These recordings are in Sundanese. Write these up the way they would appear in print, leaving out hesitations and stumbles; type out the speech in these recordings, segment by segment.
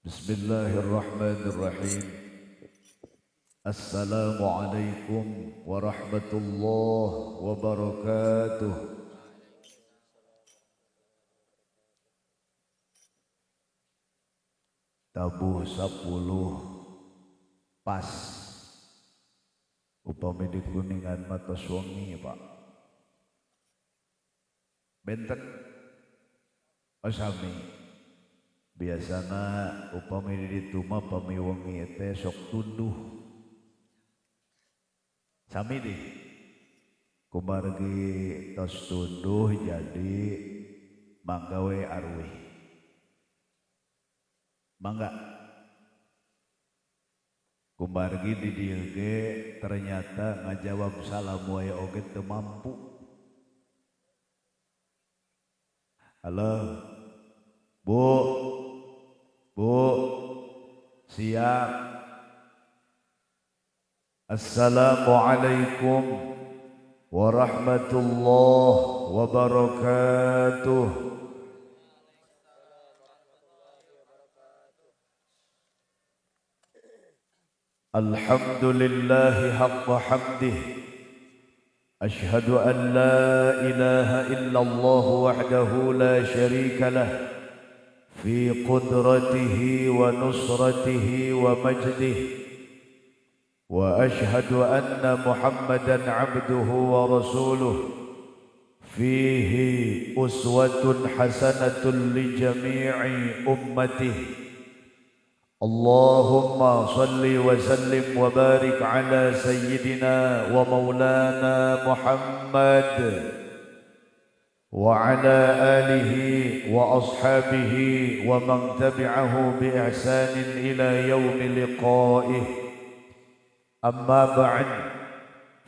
Bismillahirrahmanirrahim. Assalamualaikum warahmatullahi wabarakatuh. Tabuh 10 pas upami di Kuningan mata suami Pak. Benten osami. Biasana upami di ditu mah pami wengi teh sok tunduh. Sami deh. Kumargi tos tunduh jadi mangga we arwih. Mangga. Kumargi di dieu ge ternyata ngajawab salam wae oge teu mampu. Halo. Bu. Bu, siap. Assalamualaikum warahmatullahi wabarakatuh. Alhamdulillahi haqqa hamdih. Ashhadu an la ilaha illallah wahdahu la syarika lah. في قدرته ونصرته ومجده وأشهد أن محمدا عبده ورسوله فيه أسوة حسنة لجميع أمته اللهم صل وسلم وبارك على سيدنا ومولانا محمد وعلى آله وأصحابه ومن تبعه بإحسان إلى يوم لقائه. أما بعد،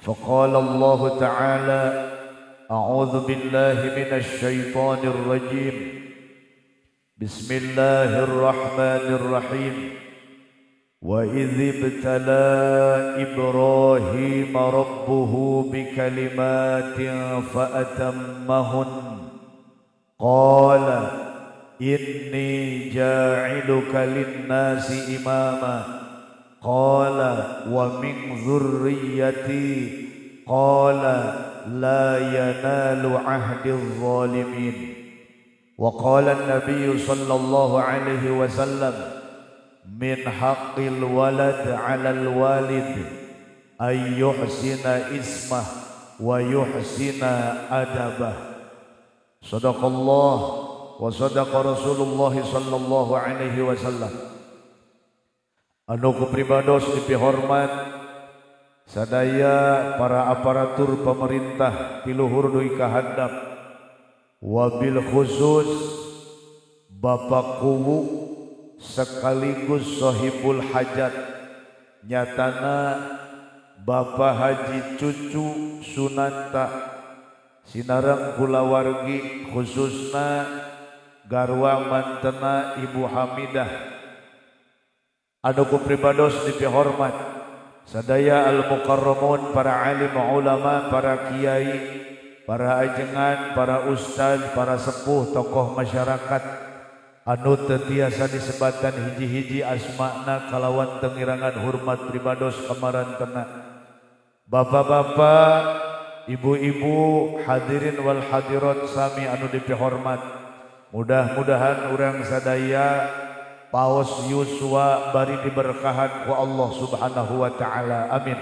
فقال الله تعالى: أعوذ بالله من الشيطان الرجيم، بسم الله الرحمن الرحيم. وإذ ابتلى إبراهيم ربه بكلمات فأتمهن قال إني جاعلك للناس إماما قال ومن ذريتي قال لا ينال عهد الظالمين. وقال النبي صلى الله عليه وسلم: من حق الولد على الوالد أن يحسن اسمه ويحسن أدبه. صدق الله وصدق رسول الله صلى الله عليه وسلم. Anu kupribados dipihormat sadaya para aparatur pemerintah tiluhur dugi ka handap, wabil khusus Bapak Kuwu sekaligus Sohibul Hajat, nyatana Bapak Haji Cucu Sunanta sinareng kulawargi khususna garwa mantena Ibu Hamidah. Anu kupribados dipihormat sadaya al-mukarramun, para alim ulama, para kiai, para ajengan, para ustad, para sepuh, tokoh masyarakat anu teu tiasa disebatan hiji-hiji asma'na kalawan tengirangan hormat pribados kamarantena. Bapak-bapak, ibu-ibu, hadirin wal hadirat sami anu dipihormat, mudah-mudahan urang sadaya paos yuswa bari diberkahan ku Allah Subhanahu wa taala. Amin.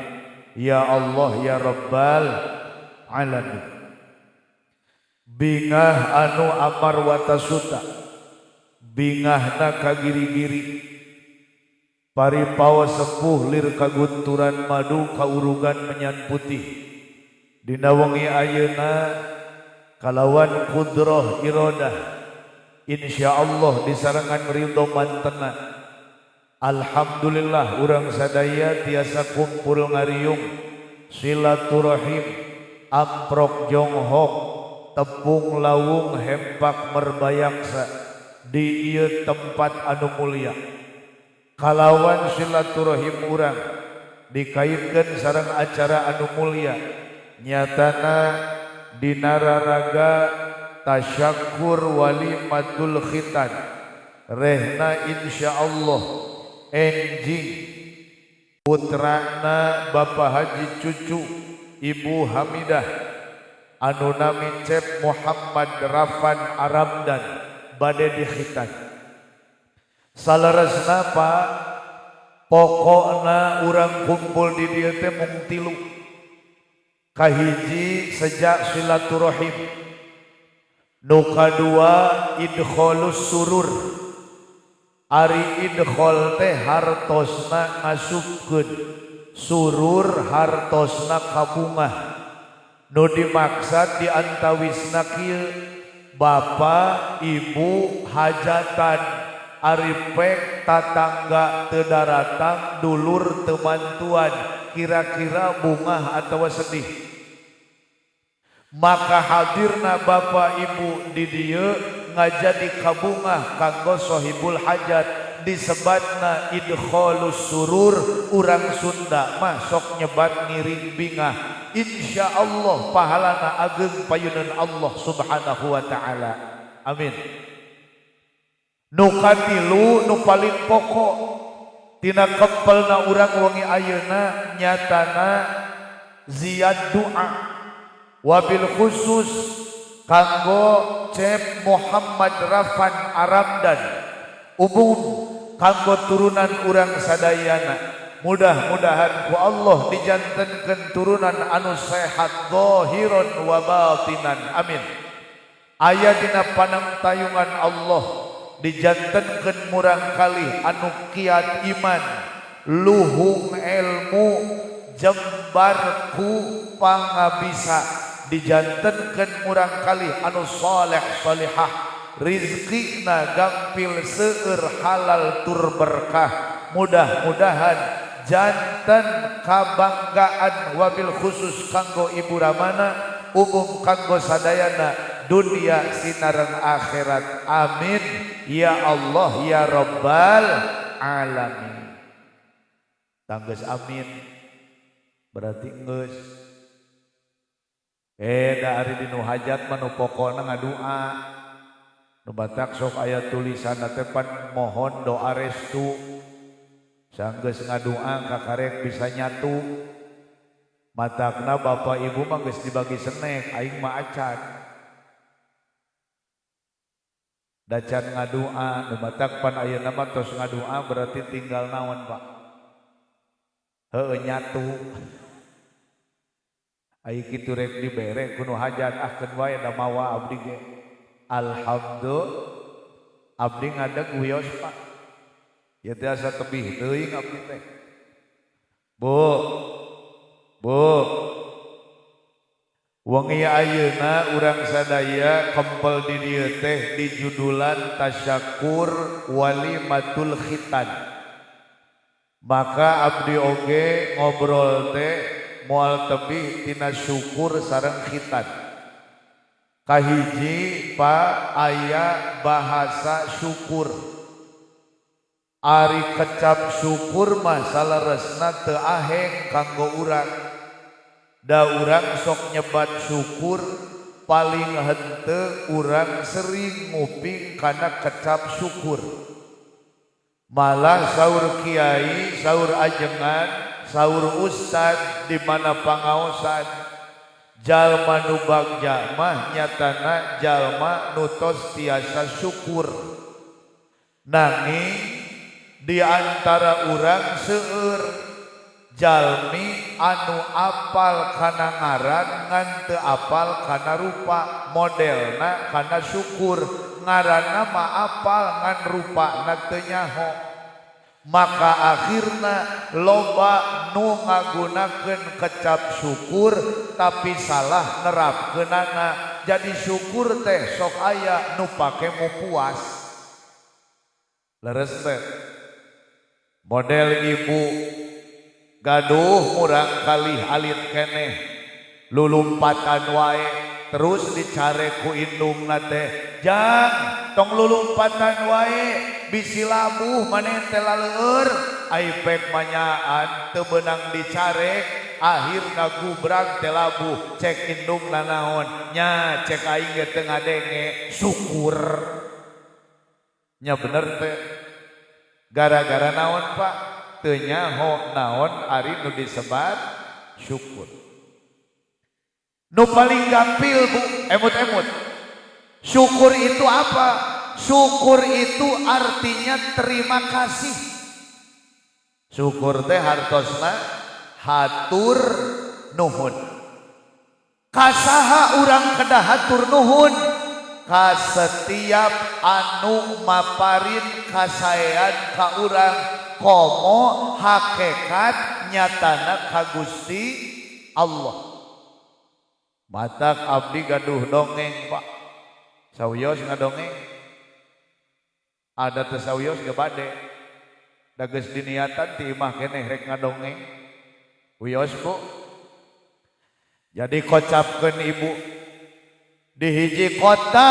Ya Allah ya Rabbal alamin. Bingah anu amar watasuta, bingahna kagiri-giri, paripawa sepuh lir kagunturan madu kaurugan menyan putih. Dina wengi ayeuna kalawan kudroh irodah, insyaallah disarengan ridho mantena. Alhamdulillah urang sadaya tiasa kumpul ngariung silaturahim, amprok jonghok, tepung lawung hempak merbayaksa di ieu tempat anu mulia. Kalawan silaturahim urang dikaitkeun sareng acara anu mulia, nyatana dina raraga tasyakur walimatul khitan. Rehna insyaallah enjing putrana Bapak Haji Cucu Ibu Hamidah anu nami Cep Muhammad Rafan Aramdan bade dikhitan. Saleresna Pak, pokokna urang kumpul di dieu teh mung tilu. Kahiji sejak silaturahim, nu kadua idkholus surur. Ari idkhol teh hartosna ngasupkeun, surur hartosna kabungah. Nu dimaksad di antawisna kieu, bapak ibu hajatan ari pek tatangga teu daratang, dulur teu mantuan, kira-kira bungah atawa sedih. Maka hadirna bapak ibu di dieu ngajadi kabungah kanggo sohibul hajat, disebatna idkholus surur. Urang Sunda mah sok nyebat ngiring bingah. Insyaallah pahalana ageng payunan Allah Subhanahu wa taala. Amin. Nu katilu nu paling pokok tina kempelna urang wengi ayeuna nyatana ziyad doa, wabil khusus kanggo Cep Muhammad Rafan Aramdan, umum kanggo turunan urang sadayana. Mudah-mudahan ku Allah dijantenkeun turunan anu sehat zahiran wa batinan. Amin. Aya dina panangtayungan Allah, dijantenkeun murang kalih anu kiat iman, luhung ilmu, jembar ku pangabisa, dijantenkeun murang kalih anu saleh salihah, rizkina gampil seueur, halal tur berkah. Mudah-mudahan janten kabanggaan wabil khusus kanggo ibu ramana, umum kanggo sadayana dunia sinareng akhirat. Amin ya Allah ya Rabbal alamin. Tangges amin berarti geus. Da ari dinu hajat mah nu pokona ngadua. Nu batak sok aya tulisan teh pan mohon doa restu. Sanggeus ngadua kakarek bisa nyatu. Matakna bapak ibu mah geus dibagi senek, aing mah acan. Dacan ngadua, nu batak pan ayeuna mah tos ngadua berarti tinggal naon, Pak? Heueuh nyatu. Ai kitu rek dibere ku nu hajat, ah keun wae da mawa abdi ge. Alhamdulillah abdi ngadeg wios, Pak. Ya teh asa tebih teuing abdi teh. Bu. Bu. Wengi ayeuna urang sadaya kempel di dieu teh di judulan tasyakur walimatul khitan. Maka abdi oge ngobrol teh moal tebih tina syukur sareng khitan. Kahiji pa aya bahasa syukur. Ari kecap syukur mah saleresna teu aheng kanggo urang. Da urang sok nyebat syukur paling henteu urang sering nguping kana kecap syukur. Malah saur kiai, saur ajengan, saur ustad di mana pangaosan, jalma nu bagja mah nyatana jalma nu tos tiasa syukur. Nanging di antara urang seueur jalmi anu apal kana ngaran ngan teu apal kana rupa, modelna kana syukur ngaranna mah apal ngan rupana teu nyaho. Maka akhirna loba nu ngagunakeun kecap syukur tapi salah nerapkeunana. Jadi syukur teh sok aya nu pake mu puas. Leres teh model ibu gaduh murang kalih alit keneh lulumpatan wae terus dicare ku indungna teh, jang tong lulumpatan wae bisi labuh maneh teh laleur. Ai pek manyaan teu beunang dicarek, akhirna gubrag teh labuh. Cek indungna naon nya, cek aing ge teu ngadenge syukur. Nya bener teh. Gara-gara naon Pak? Teu nyaho naon ari nu disebat syukur. Nu paling gampil Bu, emut-emut. Syukur itu apa? Syukur itu artinya terima kasih. Syukur teh hartosna hatur nuhun. Kasaha urang kedah hatur nuhun? Ka setiap anu maparin kasaean ka urang, komo hakekat nyatana ka Gusti Allah. Matak abdi gaduh dongeng Pak. Sawios ngadongeng. Ada teh sawios ge bade. Da geus diniatan ti imah keneh rek ngadongeng. Wios Bu. Jadi kocapkeun ibu di hiji kota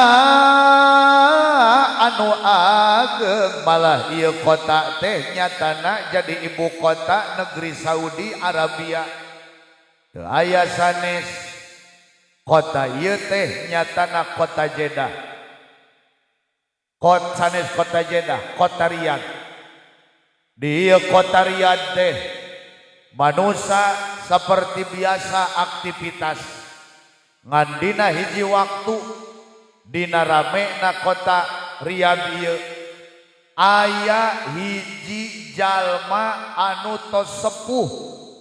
anu ageng, malah ieu kota teh nyatana jadi ibu kota negeri Saudi Arabia. Teu aya sanes kota ieu teh nyatana kota Jeddah. Kot sanes kota Jeddah, kota Riyadh. Di ieu kota Riyadh teh manusia seperti biasa aktivitas. Ngan dina hiji waktu dina ramena kota Riyadh ieu aya hiji jalma anu tos sepuh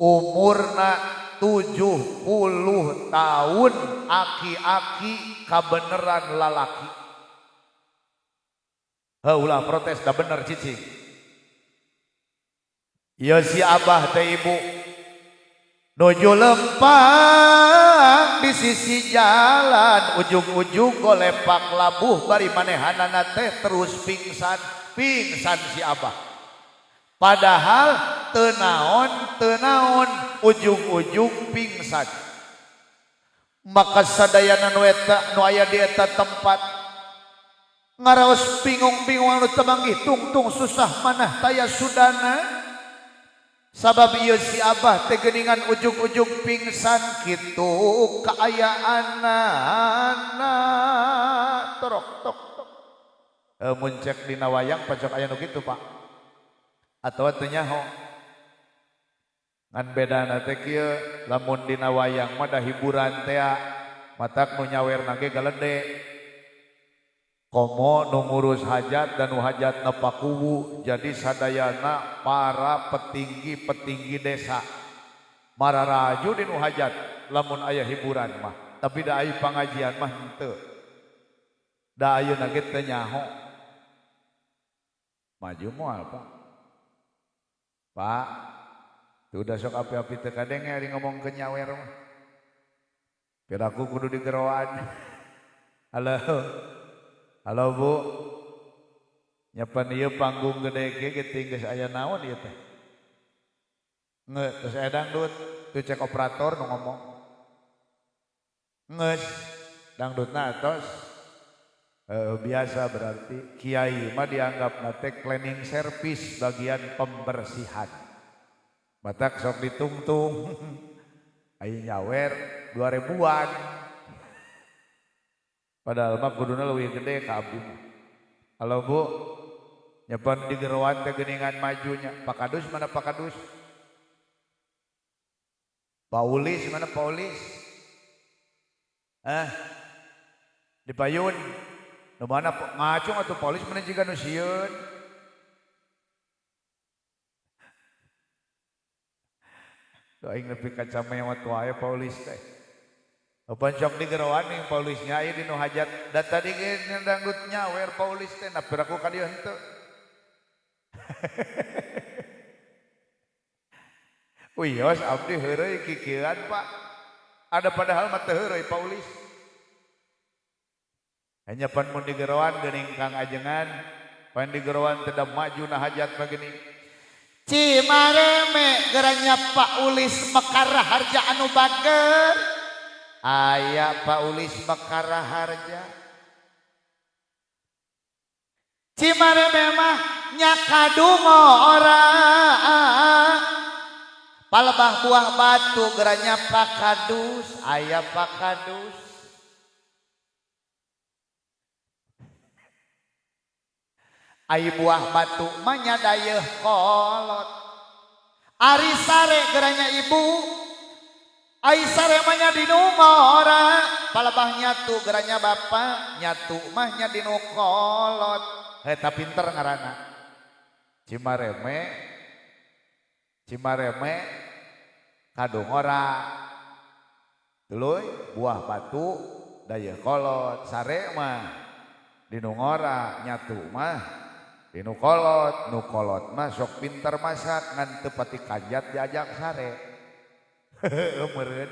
umurna 70 tahun, aki-aki kabeneran lalaki. Heuh ulah protes, da bener cicing. Ieu si abah teh ibu nuju lempang di sisi jalan, ujung-ujung golepak labuh bari manehanana teh terus pingsan, pingsan si abah. Padahal teu naon, teu naon, ujung-ujung pingsan. Maka sadayana nu eta nu aya di eta tempat ngaraos bingung-bingung anu teu manggih tungtung susah manah taya sudana. Sabab ieu si abah teh geuningan ujung-ujung pingsan kitu kaayaanana torok tok tok. Mun cek dina wayang pacok aya nu kitu Pak. Atawa teu nyaho. Ngan bedana teh kieu, lamun dina wayang mah da hiburan teh matak nu nyawerna ge galede. Komo nu ngurus hajat dan nu hajatna pakuwu, jadi sadayana para petinggi-petinggi desa mararaju di nu hajat lamun aya hiburan mah, tapi da aya pangajian mah henteu. Da ayeuna ge teu nyaho. Maju moal Pak. Pak, tuh udah sok api-api teu kadenge ari ngomong ke nyawer mah. Piraku kudu digeroan. Halo. Halo Bu, nyapan ieu panggung gede ge geuting geus aya naon ieu teh? Nge, terus aya dangdut, tuh cek operator nu ngomong. Nges, dangdutna atos biasa berarti kiai mah dianggap nate cleaning service bagian pembersihan. Matak sok ditungtung, aya nyawer 2000-an. Padahal mah kuduna leuwih gede ka abdi mah. Halo Bu, nyepan di geroan teh geuningan majunya. Pak Kadus mana Pak Kadus? Pak Ulis mana Pak Ulis? Di payun. Nu mana ngacung atuh Pak Ulis mana jiga nu sieun. Tuh aing nepi ka camewot wae Pak Ulis teh. Pancok di geroan nih Paulisnya aya di nu hajat da tadi ge dangdut nyawer Paulis teh na piraku ka dieu henteu. Wios abdi heureuy kikieuan Pak. Ada padahal mah teu heureuy Paulis. Hanya pan mun di geroan geuning Kang Ajengan, pan di geroan teh da maju na hajat mah geuning. Cimareme geranya Pak Ulis Mekar Harja anu bager. Aya Pak Ulis Mekar Harja. Cimareme mah nyakadungo orang. Palebah buah batu geranya Pak Kadus, aya Pak Kadus. Ai buah batu mah nya dayeuh kolot. Ari sare geranya ibu. Ai sare mah nya dinu ngora. Palebah nyatu geranya bapak, nyatu mah nya dinu kolot. Eta pinter ngaranna. Cimareme Cimareme kadungora. Tuluy buah batu dayeuh kolot, sare mah dinu ngora, nyatu mah dinu kolot, nu kolot mah sok pinter masak ngan teu pati kanjat diajak sare. Heueuh meureun.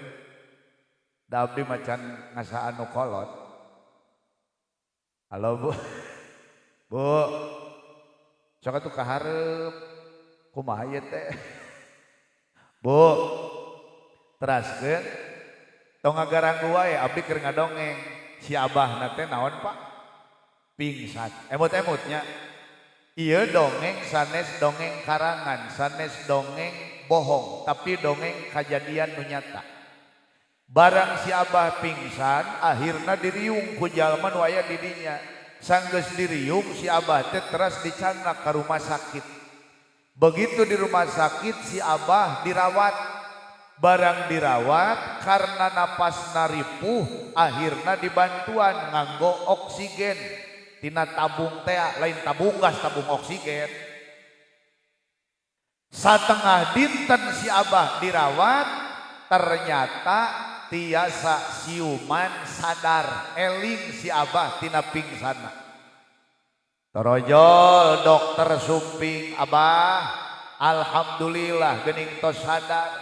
Da abdi mah can ngasaan nu kolot. Halo Bu. Bu. Sok atuh ka hareup. Kumaha ieu teh? Bu. Teraskeun tong ngagaranggu wae abdi keur ngadongeng. Si abahna teh naon Pak? Pingsan. Emut-emutnya. Ieu dongeng sanes dongeng karangan, sanes dongeng bohong, tapi dongeng kajadian nu nyata. Barang si abah pingsan, akhirna diriung ku jalma nu aya di dinya. Sanggeus diriung si abah teh teras dicandak ka rumah sakit. Begitu di rumah sakit si abah dirawat. Barang dirawat karena napasna ripuh, akhirna dibantuan nganggo oksigen. Tina tabung teh lain tabung gas, tabung oksigen. Satengah dinten si abah dirawat, ternyata tiasa siuman sadar, eling si abah tina pingsana. Torojol dokter sumping abah, alhamdulillah gening tos sadar.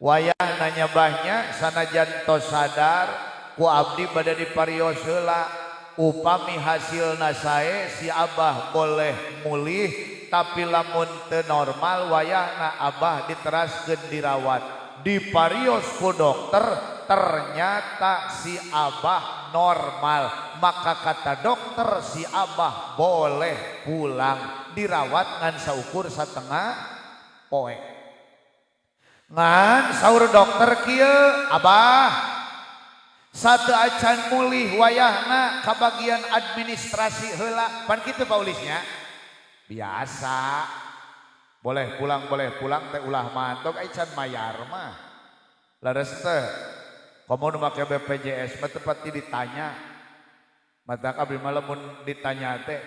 Wayah nanya bahnya sanajan tos sadar, ku abdi bade diparios heula. Upami hasilna sae si abah boleh mulih, tapi lamun teu normal wayahna abah diteraskeun dirawat. Diparios ku dokter ternyata si abah normal, maka kata dokter si abah boleh pulang, dirawat ngan saukur satengah poe. Ngan saur dokter kieu, abah satu acan mulih wayahna ka bagian administrasi heula. Pan kitu paulisnya biasa, boleh pulang teh ulah mantok ai can mayar mah. Leres teh komo nu make BPJS mah teu pati ditanya. Matak abdi mah lamun ditanya teh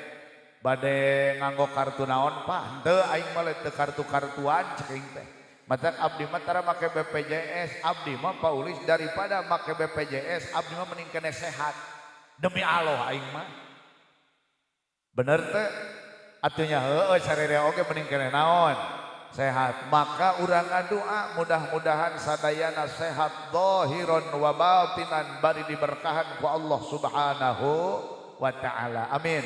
bade nganggo kartu naon Pak, henteu aing mah teu kartu-kartuan cek aing teh. Matak abdi mah tara make BPJS, abdi mah paulis daripada make BPJS abdi mah mending kene sehat. Demi Allah aing mah. Bener teh? Atunya heueuh sarere oge mending kene naon? Sehat. Maka urang ngadoa mudah-mudahan sadayana sehat zahiran wa batinan bari diberkahan ku Allah Subhanahu wa taala. Amin.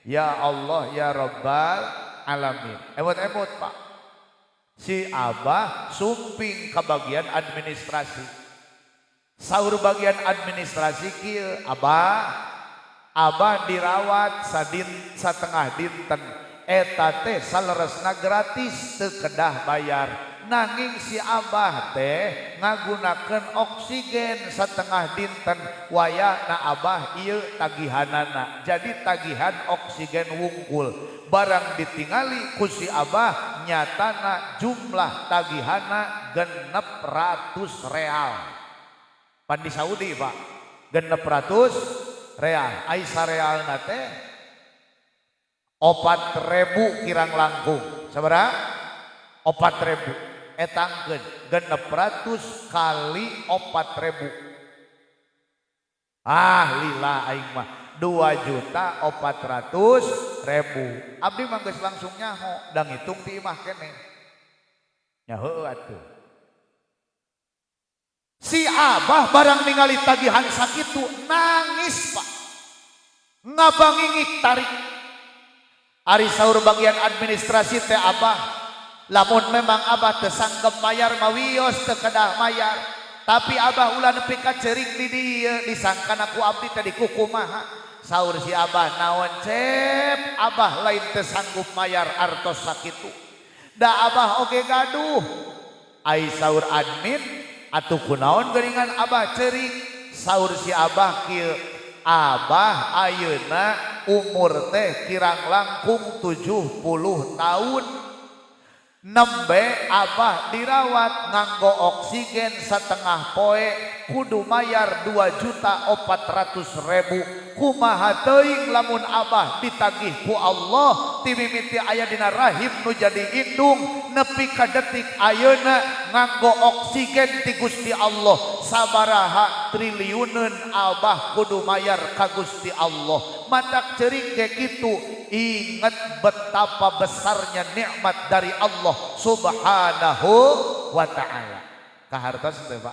Ya Allah ya Rabbal alamin. Emut-emut Pak. Si abah sumping ke bagian administrasi. Saur bagian administrasi kieu, abah abah dirawat sadin satengah dinten eta teh saleresna gratis teu kedah bayar. Nanging si abah teh ngagunakeun oksigen satengah dinten wayahna abah ieu tagihanana. Jadi tagihan oksigen wungkul. Barang ditingali ku si abah nyatana jumlah tagihana 600 real. Pan di Saudi Pak, 600 real. Ai sarealna teh 4.000 kirang langkung. Sabaraha? 4.000. Etangkeun 600 kali 4.000. Ah lila aing mah 2.400.000. Abdi mah geus langsung nyaho da ngitung ti imah keneh. Nya heueuh atuh. Si abah barang ningali tagihan sakitu nangis Pak. Ngabangingik tarik. Ari saur bagian administrasi teh abah, lamun memang abah teu sanggup mayar mah wios teu kedah mayar. Tapi abah ulah nepi ka ceurik di dieu disangkana ku abdi teh dikukumaha. Saur si abah naon cep, abah lain teu sanggup mayar artos sakitu. Da abah oge gaduh. Ai saur admin atuh kunaon geuningan abah ceurik. Saur si abah kieu, abah ayeuna umur teh kirang langkung 70 tahun. Nembe abah dirawat nganggo oksigen setengah poe kudu mayar 2.400.000. Kumaha teuing lamun abah ditagih ku Allah ti mimiti aya dina rahim nu jadi indung nepi ka detik ayeuna nganggo oksigen ti Gusti Allah sabaraha triliuneun abah kudu mayar ka Gusti Allah. Matak ceurik ge kitu, ingat betapa besarnya nikmat dari Allah Subhanahu wa ta'ala. Kahartos teh Pak,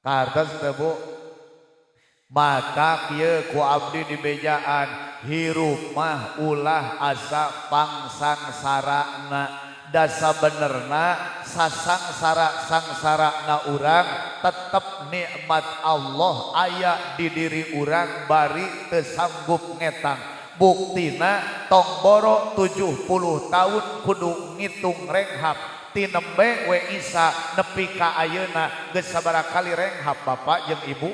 kahartos teh Bu. Maka kieu ku abdi dibejaan hirup mah ulah asa pangsangsarana, da sabenerna sasangsara sangsarana urang tetep nikmat Allah aya di diri urang bari teu sanggup ngetang. Buktina tong boro 70 tahun kudu ngitung renghap ti nembe we Isa nepi ka ayeuna geus sabaraha kali renghap bapak jeung ibu.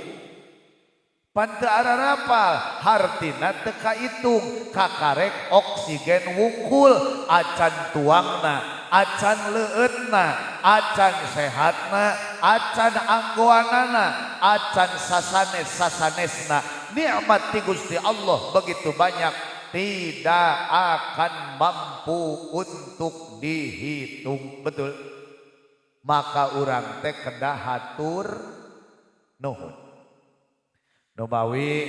Pan teu ararapal hartina teu kaitung kakarek oksigen wungkul acan tuangna acan leueutna acan sehatna acan anggoanana acan sasanes sasanesna. Nikmat ti Gusti Allah begitu banyak tidak akan mampu untuk dihitung. Betul. Maka urang teh kedah hatur nuhun. Numawi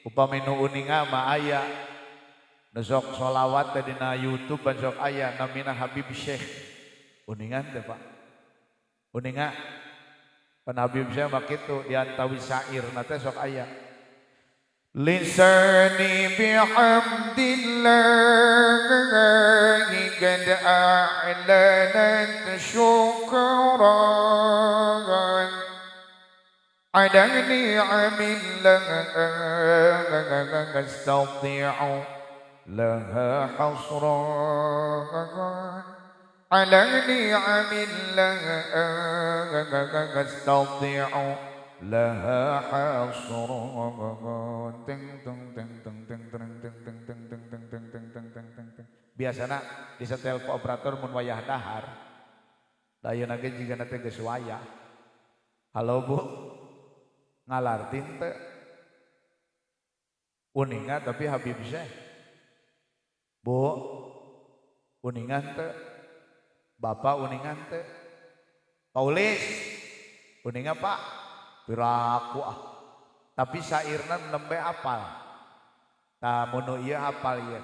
upami nu uninga mah aya nu sok sholawat teh dina YouTube pan sok aya namina Habib Syekh. Uningan teh Pak. Uninga pan Habib Syekh mah kitu diantawi syair na teh sok aya. Lisani bihamdillahi qad a'lanat syukran ala ni'amin la astati'u laha hasran ala ni'amin la astati'u laha hasran. Ting tung ting tung ting ting ting ting ting ting ting ting ting ting ting ting ting. Biasana disetel ku operator mun wayah dahar. Da ayeuna ge jigana teh geus wayah. Halo Bu, ngalartin teh uninga tapi Habib Syekh. Bu, uningan teh, bapak uningan teh, Paulis uninga Pak. Piraku ah. Tapi syairna nembe apal. Tah mun nu ieu apal ieu.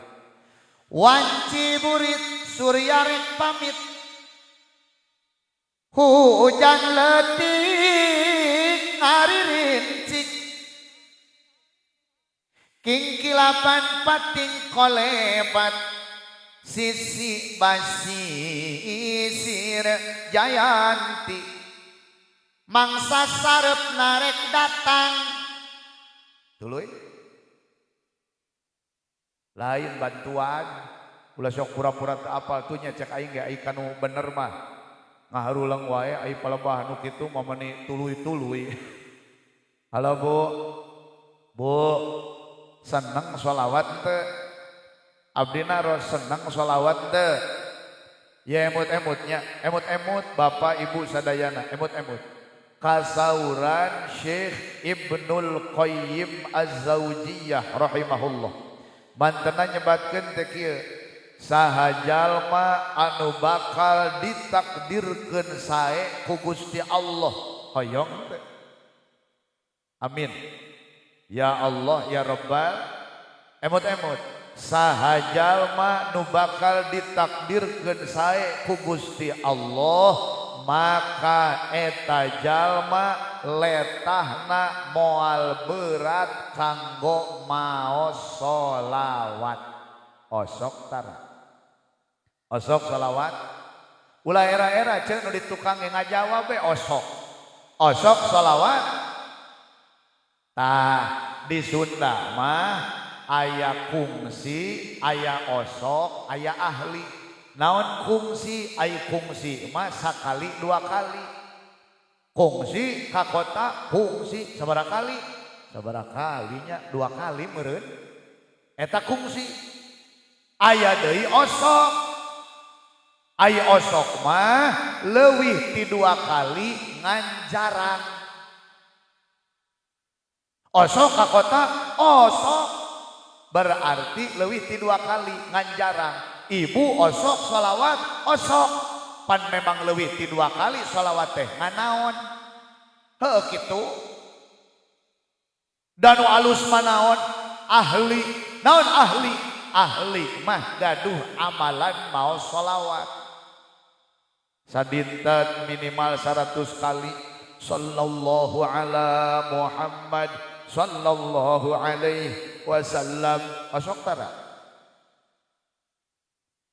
Wanci burit surya rek pamit hujan letik ngaririncik kingkilapan pating kolebat sisi basisir jayanti mangsa sarep narek datang. Tuluy lain bantuan ulah sok pura-pura teu apal tuh nya cek aing ge aing kanu bener mah ngaharulang wae ai palebah nu kitu mah meuni tuluy-tuluy. Halo Bu, Bu seneng sholawat teu? Abdina ros seneng sholawat teu? Ya emut-emutnya, emut-emut bapak ibu sadayana, emut-emut. Kasauran Syekh Ibnul Qayyim Az-Zaujiyah rahimahullah. Mantena nyebatkeun teh kieu, saha jalma anu bakal ditakdirkeun sae ku Gusti Allah, hoyong teh. Amin. Ya Allah ya Rabbal emut-emut. Saha jalma nu bakal ditakdirkeun sae ku Gusti Allah, maka eta jalma letahna moal berat kanggo maos sholawat. Osok tara. Osok sholawat. Ulah era-era ceuk nu di tukang ge ngajawab we osok. Osok sholawat. Tah di Sunda mah aya kungsi, aya osok, aya ahli. Naon kungsi? Ai kungsi mah sakali dua kali. Kungsi ka kota, kungsi sabaraha kali? Sabaraha kalinya? Dua kali meureun. Eta kungsi. Aya deui osok. Aya osok mah leuwih ti 2 kali ngan jarang. Osok ka kota osok berarti leuwih ti 2 kali ngan jarang. Ibu osok sholawat osok pan memang leuwih ti 2 kali sholawat teh nganaon. Heuh kitu. Danu alus manaon ahli. Naon ahli? Ahli mah gaduh amalan mau sholawat. Sadinten minimal 100 kali sallallahu ala Muhammad sallallahu alaihi wasallam. Osok tara?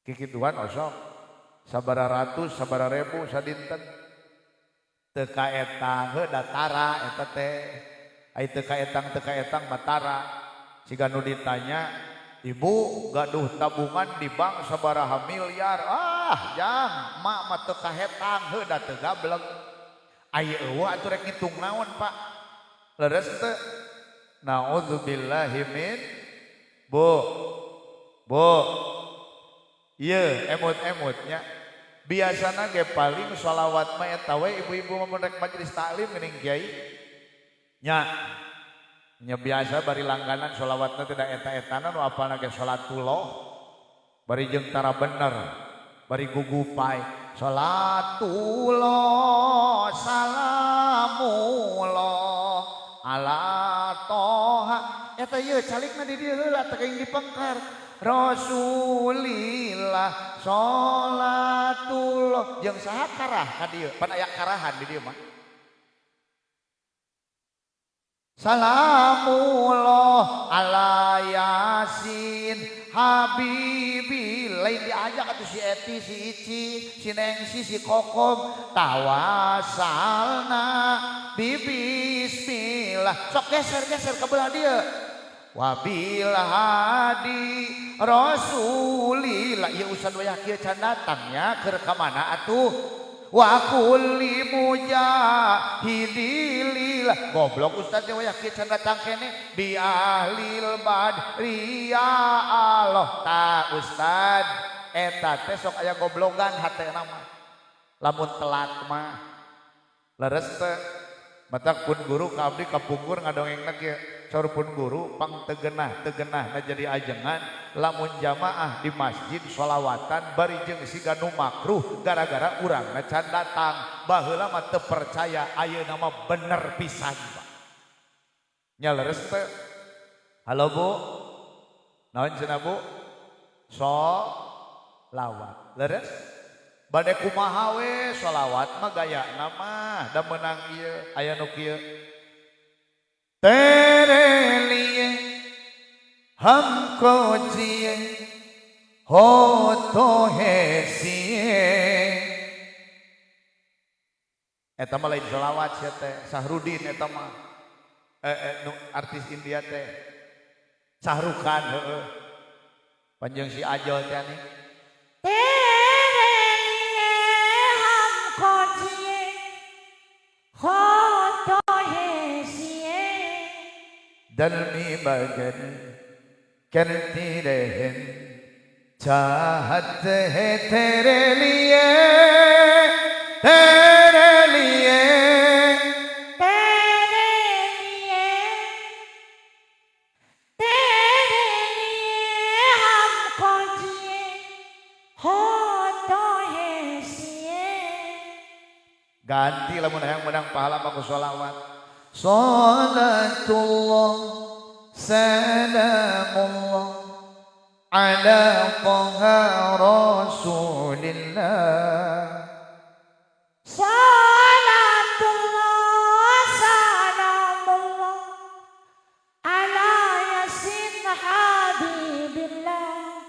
Kikituan osok. Sabara ratus, sabara ribu sadinten. Teu kaetang heuh da tara eta teh. Ai teu kaetang mah tara. Siga nu ditanya, ibu gaduh tabungan di bank sabaraha miliar. Ah, jang, mak mah teu kahetang heuh da teu gablek. Ai eueuh atuh rek ngitung naon, Pak? Leres teu? Nauzubillahi min. Bu. Bu. Ieu emut-emutnya. Biasana ge paling sholawat mah eta we ibu-ibu mah mun rek majelis taklim geuning kiai. Nya. Nya biasa bari langganan sholawatna teh da eta-etana nu apalna ge sholatullah. Bari jeung tara bener, bari gugupai. Sholatullah salamullah ala toha. Eta ieu calikna di dieu heula teh kaing dipengkar. Rasulillah sholatullah jeung saha karah ka dieu? Pan aya karahan di dieu mah. Salamullah ala Yasin habibi. Lain diajak atuh si Eti, si Ici, si Nengsi, si Kokom. Tawasalna bibismillah. Sok geser-geser ke belah dia. Wabil hadi Rasulillah. Ieu usan wayah kieu can datangnya keur ka mana atuh? Wa kulli mujahidilillah. Goblok ustaz teh wayah kieu can datang kene bi ahlil badri ya Allah. Ta ustaz eta teh sok aya goblogan hatena mah. Lamun telat mah leres teh. Matak pun guru ka abdi kapungkur ngadongengna kieu. Saur pun guru pang tegenah tegenah na jadi ajengan lamun jamaah di masjid sholawatan bari jeung siga nu makruh gara-gara urangna can datang. Baheula mah teu percaya ayeuna mah bener pisan Pak. Nya leres teu? Halo Bu. Naon cenah Bu? Sholawat. Leres? Bade kumaha we sholawat mah gayana mah da meunang ieu aya nu kieu. Tere liye hamko jiye ho to hai siye. Eta mah lain sholawat sia teh Sahrudin eta mah. Nu artis India teh. Sahrukan heueuh. Panjang si Ajol teh nih. Tere liye hamko jiye ho to hai siye. Dalmi bagan करती रहन चाहत है तेरे लिए तेरे लिए तेरे लिए तेरे लिए हमको जिए हो तो है सिए. Ganti lamun hayang menang pahala mah ku sholawat. Salatullah salamullah ala taha rasulillah. Salatullah salamullah ala Yasin habibillah.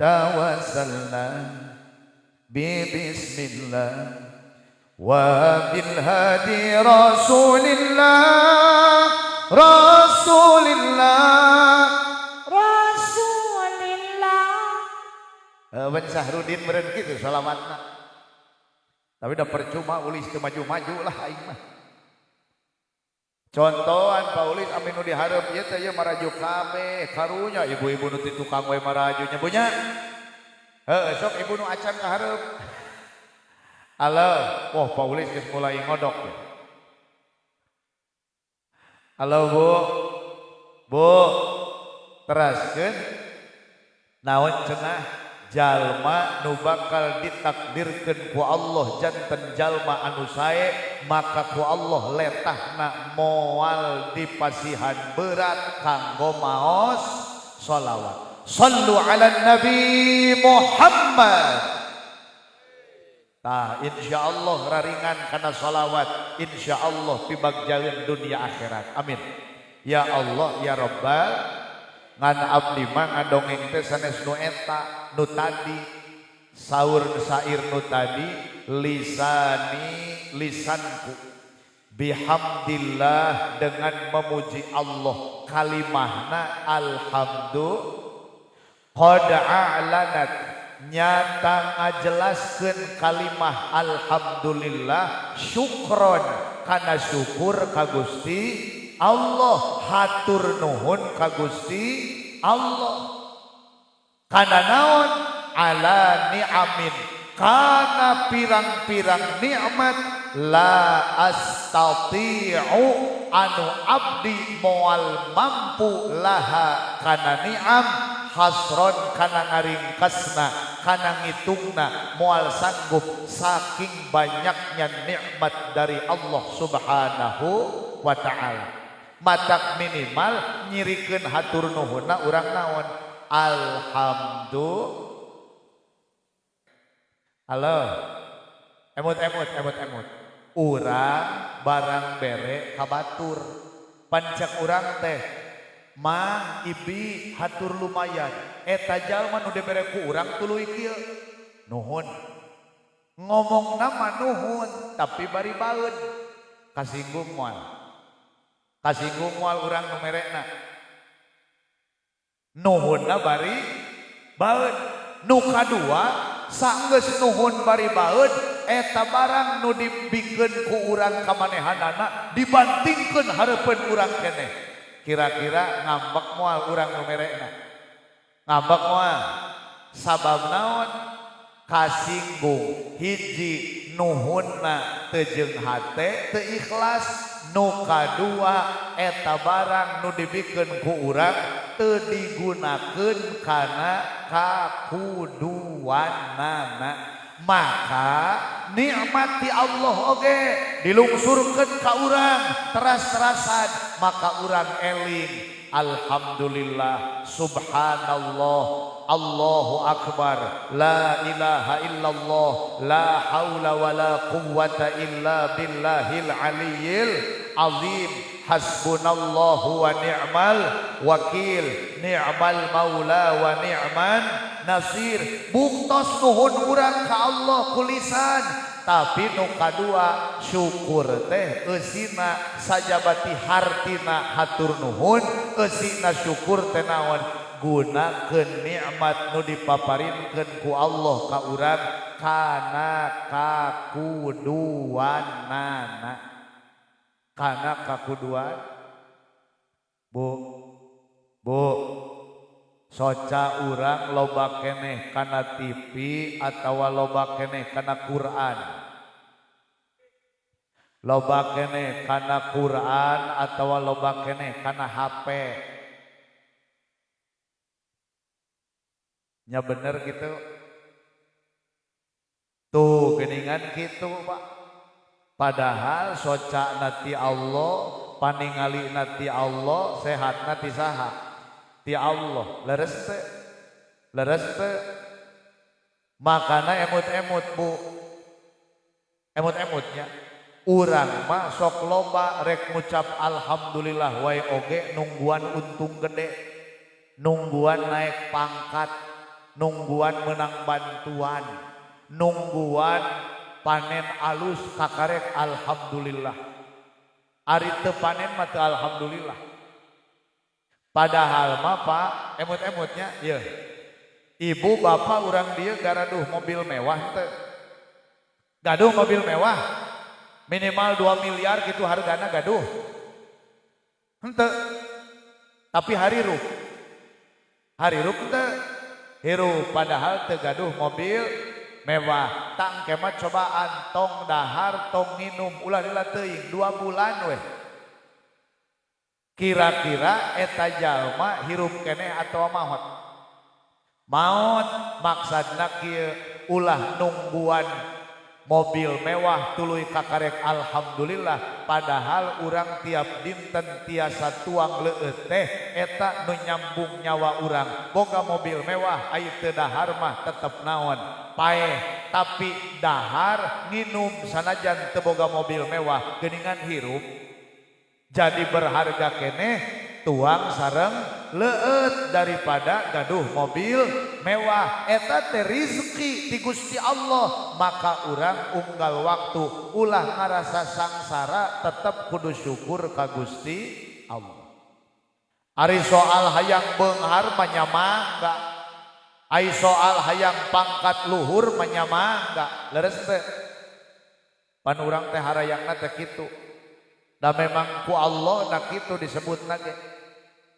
Tawassalna bi bismillah wa bil hadi rasulillah rasulillah Rasulillah. Ben Sahrudin meureun kitu sholawatna. Tapi dah percuma ulis teu maju-maju lah aing mah. Contohan Paulis amin nu dihareup ieu teh ieu maraju kabeh karunya ibu-ibu nu ti tukang we maraju nya bunya. Heuh sok ibu nu acan ka hareup. Halo, wah Paulis geus mulai ngodok ya. Halo Bu. Bu, teraskeun naon cenah jalma nu bakal ditakdirkeun ku Allah janten jalma anu sae maka ku Allah letahna moal dipasihan berat kanggo maos sholawat. Sallu ala Nabi Muhammad. Tah insyaallah raringan kana sholawat, insyaallah pibagjaeun dunia akhirat. Amin. Ya Allah ya Rabbal ngan abdi mah ngadongeng teh sanes nu eta nu tadi saur sair nu tadi lisani lisanku bihamdillah dengan memuji Allah kalimahna alhamdulillah qad a'lanat nyata ngajelaskeun kalimah alhamdulillah syukron kana syukur ka Gusti Allah hatur nuhun ka Gusti Allah kana naon ala ni'amin kana pirang-pirang nikmat la astati'u anu abdi moal mampu laha kana ni'am hasron kana ngaringkasna kana ngitungna moal sanggup saking banyaknya nikmat dari Allah Subhanahu wa ta'ala. Matak minimal nyirikeun hatur nuhunna urang naon alhamdulillah. Halo emut emut emut emut urang barang bere ka batur pancak urang teh mah ibi hatur lumayan eta jalma nu dibere ku urang tuluy kieu nuhun ngomongna mah nuhun tapi bari baeud kasinggung moal kasinggung moal urang nu merekna nuhunna bari baeud nu kadua sanggeus nuhun bari baeud eta barang nu dibikeun ku urang ka manehanana dibantingkeun hareupeun urang keneh kira-kira ngambek moal urang nu merekna ngambek moal sabab naon kasinggung hiji nuhunna teu jeung hate teu ikhlas nu kadua eta barang nu dibikeun ku urang teu digunakeun kana kakuduanana maka nikmati Allah oge dilungsurkeun ka urang teras-terasan maka urang eling alhamdulillah subhanallah Allahu akbar la ilaha illallah la haula wala quwwata illa billahil aliyyil azim hasbunallahu wa ni'mal wakil ni'mal maula wa ni'man nasir. Buktos nuhun urang ka Allah kulisan tapi nu kadua syukur teh eusina sajabati hartina hatur nuhun eusina syukur teh naon gunakeun nikmat nu dipaparinkeun ku Allah ka urang kana kakuduanana kana kakuduan. Bu bu soca urang loba keneh kana TV atawa loba keneh kana Quran loba keneh kana Quran atawa loba keneh kana HP nya bener gitu tuh geningan gitu Pak. Padahal soca nati Allah paningali nati Allah sehat nati saha ti Allah leres teu leres teu makana emut-emut Bu emut-emutnya urang mah sok loba rek ngucap alhamdulillah wae oge nungguan untung gede nungguan naik pangkat nungguan menang bantuan nungguan panen alus kakarek alhamdulillah ari teu panen mah teu alhamdulillah. Padahal mah Pak emut-emutnya ieu ibu bapak urang dieu garaduh mobil mewah teu gaduh mobil mewah minimal 2 miliar gitu hargana gaduh Henteu. Tapi harirup. Harirup teu hirup padahal teu gaduh mobil mewah. Tang ke mah cobaan tong dahar tong nginum ulah lila teuing 2 bulan weh. Kira-kira eta jalma hirup keneh atawa maot? Maot maksudna kieu ulah nungguan mobil mewah tuluy kakarek alhamdulillah padahal urang tiap dinten tiasa tuang leueut teh eta nu nyambung nyawa urang. Boga mobil mewah aya teu dahar mah tetep naon paeh, tapi dahar nginum sanajan teu boga mobil mewah geuningan hirup. Jadi berharga keneh tuang sareng leueut daripada gaduh mobil mewah. Eta teh rezeki ti Gusti Allah, maka urang unggal waktu ulah ngarasa sangsara tetep kudu syukur ka Gusti Allah. Ari soal hayang beunghar mah nya mangga, ari soal hayang pangkat luhur mah nya mangga, leres teh. Pan urang teh harayangna teh kitu. Da memang ku Allah na kitu disebutna ge.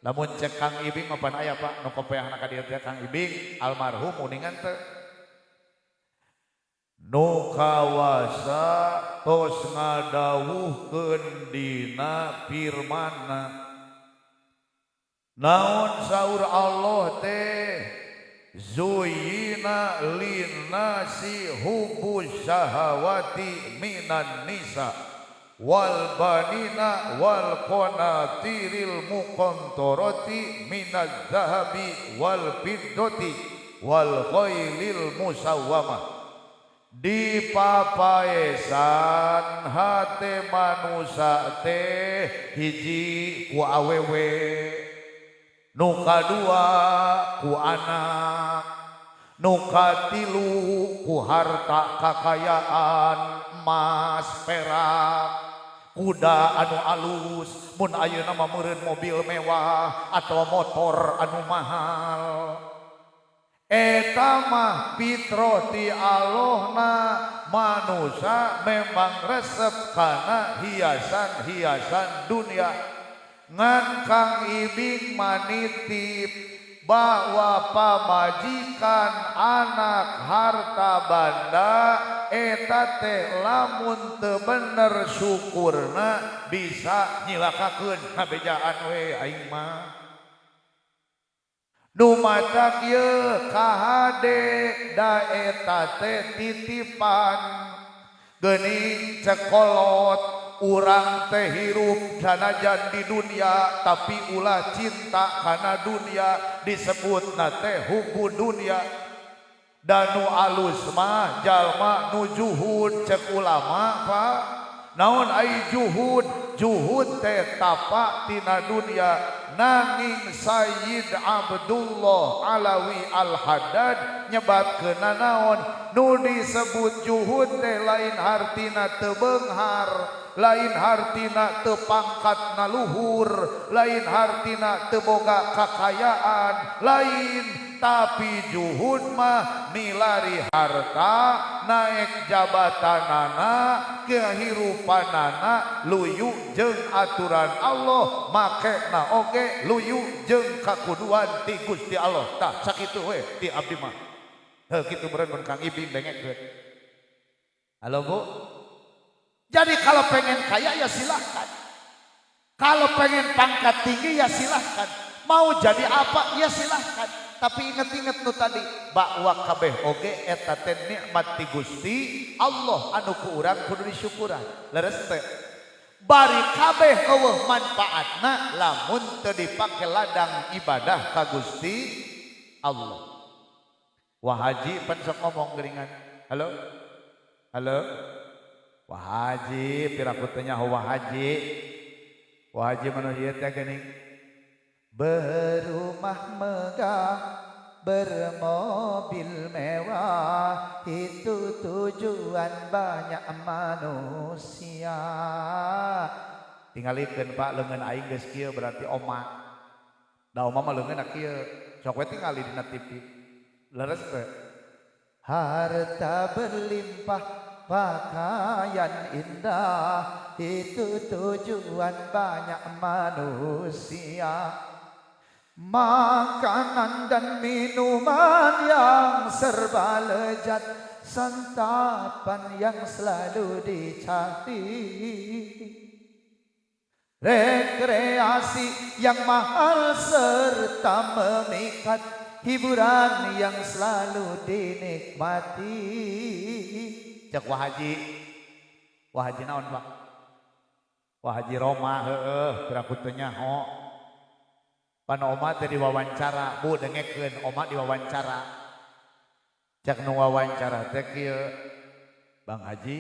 Lamun cek Kang Ibing mah pan aya Pak nu kopeahna ka dieu teh Kang Ibing almarhum uningan teh. Nu kawasa tos ngadawuhkeun dina firmanna. Naon saur Allah teh? Zuyina linnasi hubbus syahawati minan nisa wal banina wal qanatiril muqantarati minaz zahabi wal fiddati wal khailil musawwamah. Dipapaesan hate manusa teh hiji ku awewe, nu kadua ku anak, nu katilu ku harta kakayaan emas perak kuda anu alus. Mun ayeuna mah meureun mobil mewah atau motor anu mahal. Eta mah fitrah ti Allahna, manusia memang resep kana hiasan-hiasan dunia. Ngan Kang Ibing manitip bahwa pamajikan anak harta banda eta teh lamun teu bener syukurna bisa nyilakakeun ngabejaan we aing mah. Nu matak ieu kahade da eta teh titipan geuning cekolot urang teh hirup sanajan di dunia tapi ulah cinta kana dunia disebutna teh hubbu dunia. Da nu alus mah jalma nu juhud cek ulama Pak. Naon ai juhud? Juhud teh tapa tina dunia. Nanging Sayyid Abdullah Alawi Al-Haddad nyebatkeun naon nu disebut juhud teh lain hartina teu beunghar, lain hartina teu pangkatna luhur, lain hartina teu boga kakayaan, lain, tapi juhud mah milari harta, naik jabatanana, kehirupanana luyu jeung aturan Allah, makena oge luyu jeung kakuduan ti Gusti Allah. Tah sakitu we ti abdi mah. Heuh kitu meureun mun Kang Ibing dengekeun. Halo Bu. Jadi kalau pengen kaya ya silahkan, kalau pengen pangkat tinggi ya silahkan, mau jadi apa ya silahkan. Tapi inget-inget nu tadi bahwa kabeh oge eta teh nikmat ti Gusti Allah anu ku urang kudu disyukuran. Leres teh. Bari kabeh eueuh manfaatna lamun teu dipake ladang ibadah ka Gusti Allah. Wah haji pan sok ngomong geuningan. Halo? Halo? Wah haji piraku teh nyaho wah haji. Wah haji manu ieu teh geuning. Berumah megah, bermobil mewah, itu tujuan banyak manusia. Tingalikeun Pak leungeun aing geus kieu berarti oma. Da oma mah leungeunna kieu. Sok we tingali dina TV. Leres teh. Harta berlimpah, pakaian indah, itu tujuan banyak manusia. Makanan dan minuman yang serba lezat, santapan yang selalu dicari, rekreasi yang mahal serta memikat, hiburan yang selalu dinikmati. Cek Wa Haji. Wa Haji naon, Pak? Wa Haji Roma, heeh, piraku teu nyaho. Pan Oma teh diwawancara, Bu, dengekeun, Oma diwawancara. Cek nu wawancara teh kieu, Bang Haji,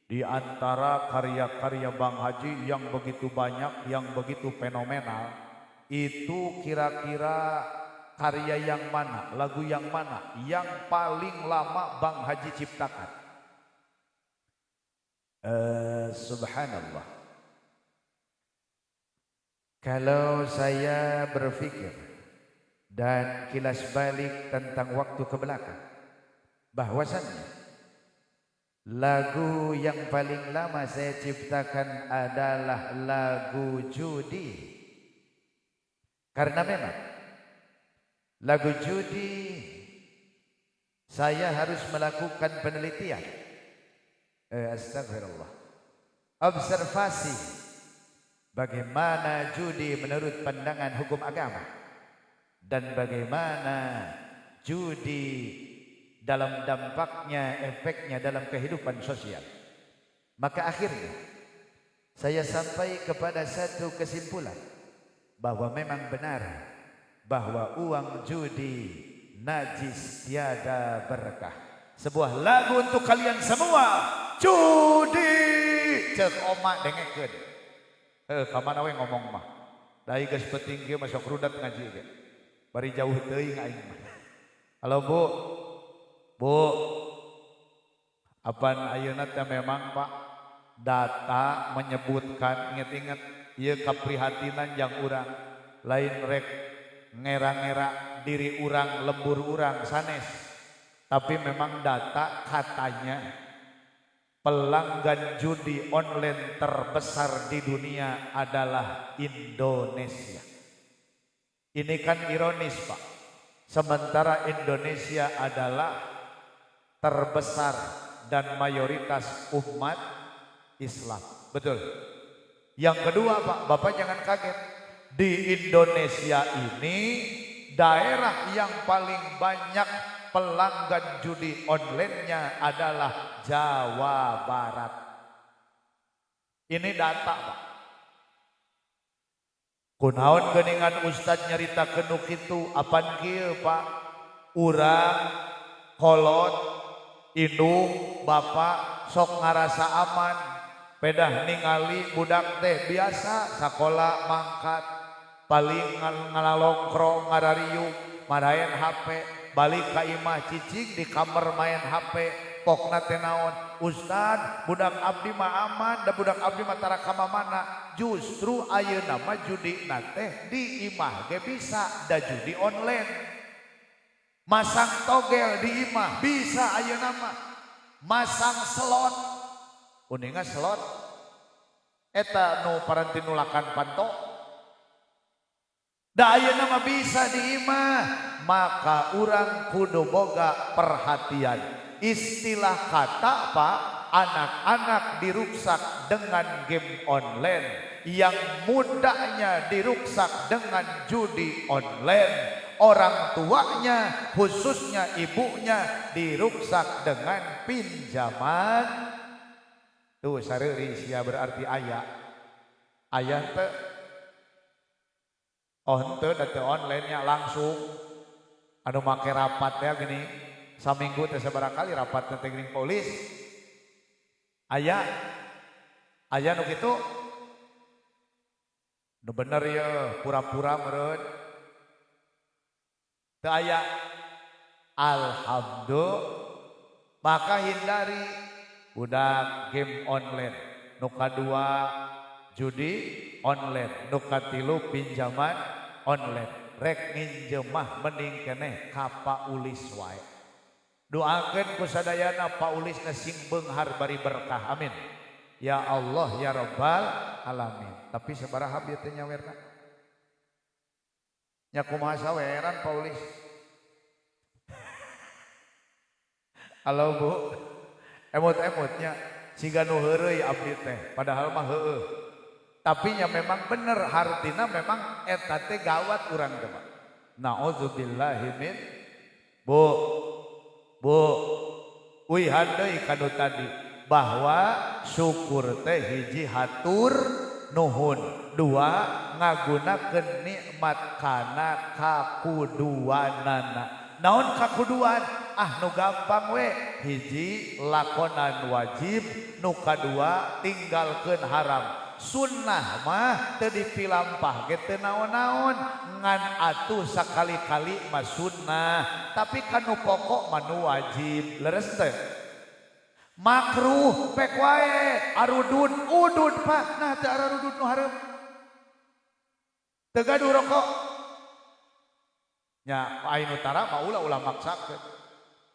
di antara karya-karya Bang Haji yang begitu banyak, yang begitu fenomenal, itu kira-kira karya yang mana, lagu yang mana yang paling lama Bang Haji ciptakan? Subhanallah. Kalau saya berpikir dan kilas balik tentang waktu ke belakang, bahwasannya lagu yang paling lama saya ciptakan adalah lagu judi. Karena memang lagu judi saya harus melakukan penelitian. Astagfirullah. Observasi bagaimana judi menurut pandangan hukum agama dan bagaimana judi dalam dampaknya, efeknya dalam kehidupan sosial. Maka akhirnya saya sampai kepada satu kesimpulan bahwa memang benar bahwa uang judi najis tiada berkah. Sebuah lagu untuk kalian semua. Judi. Cek Oma, dengekeun. Heuh, ka mana we ngomong mah. Dai geus penting kieu masuk rudat ngaji ge. Bari jauh teuing aing mah. Halo, Bu. Bu. Apan ayeuna teh memang, Pak, data menyebutkan, inget-inget ieu kaprihatinan jang urang, lain rek ngera-ngera diri urang, lembur urang, sanes, tapi memang data katanya pelanggan judi online terbesar di dunia adalah Indonesia. Ini kan ironis, Pak. Sementara Indonesia adalah terbesar dan mayoritas umat Islam. Betul. Yang kedua, Pak, Bapak jangan kaget. Di Indonesia ini daerah yang paling banyak pelanggan judi online-nya adalah Jawa Barat. Ini data, Pak. Kunaon geuningan Ustad nyarita nu kitu, apan kieu, Pak? Urang kolot, indung, bapak sok ngarasa aman. Pedah ningali budak teh biasa sakola mangkat, paling ngalalongkrong, ngarariung, maraen HP, balik ka imah cicing di kamar main HP. Pokna teh naon? Ustad, budak abdi mah aman, da budak abdi mah tara ka mana. Justru ayeuna mah judi teh di imah ge bisa, da judi online. Masang togel di imah bisa ayeuna mah. Masang slot. Uninga slot eta nu paranti nulakan panto. Da ayeuna mah bisa di imah, maka urang kudu boga perhatian. Istilah kata, Pak, anak-anak diruksak dengan game online, yang mudanya diruksak dengan judi online, orang tuanya khususnya ibunya diruksak dengan pinjaman. Tuh sareuri sia, berarti ayah. Ayah teh. Oh henteu, da teu online-nya langsung. Anu make rapat ya gini. Saminggu teh sabaraha kali rapat teh geuning polis. Aya. Aya nu kitu. Nu bener ya, pura-pura meureun. Teu aya. Alhamdulillah. Maka hindari budak game online. Nu kadua judi online, nu katilu pinjaman online. Rek nginjem mah mending keneh ka Pak Ulis wae. Doakeun ku sadayana paulisna sing beunghar bari berkah. Amin. Ya Allah ya Rabbal alamin. Tapi sabaraha bieu teh nyawerna? Nya kumaha saweran paulis? Halo Bu. Emut-emutnya siga nu heureuy abdi teh, padahal mah heueuh. Tapi nya memang bener hartina memang eta teh gawat urang teh Pak. Nauzubillahi min. Bu. Bu. Uihan deui kanu tadi bahwa syukur teh hiji hatur nuhun, dua ngagunakeun nikmat kana kakuduanana. Naon kakuduan? Ah nu gampang we, hiji lakonan wajib, nu kadua tinggalkeun haram. Sunnah mah teu dipilampah ge teu naon-naon, ngan atuh sakali-kali mah sunnah, tapi kanu pokok mah nu wajib. Leres teh? Makruh pek wae, arudud udud Pak, nah teu arudud nu hareup. Teu gaduh rokok. Nya ai nu tara mah ulah ulah maksakeun.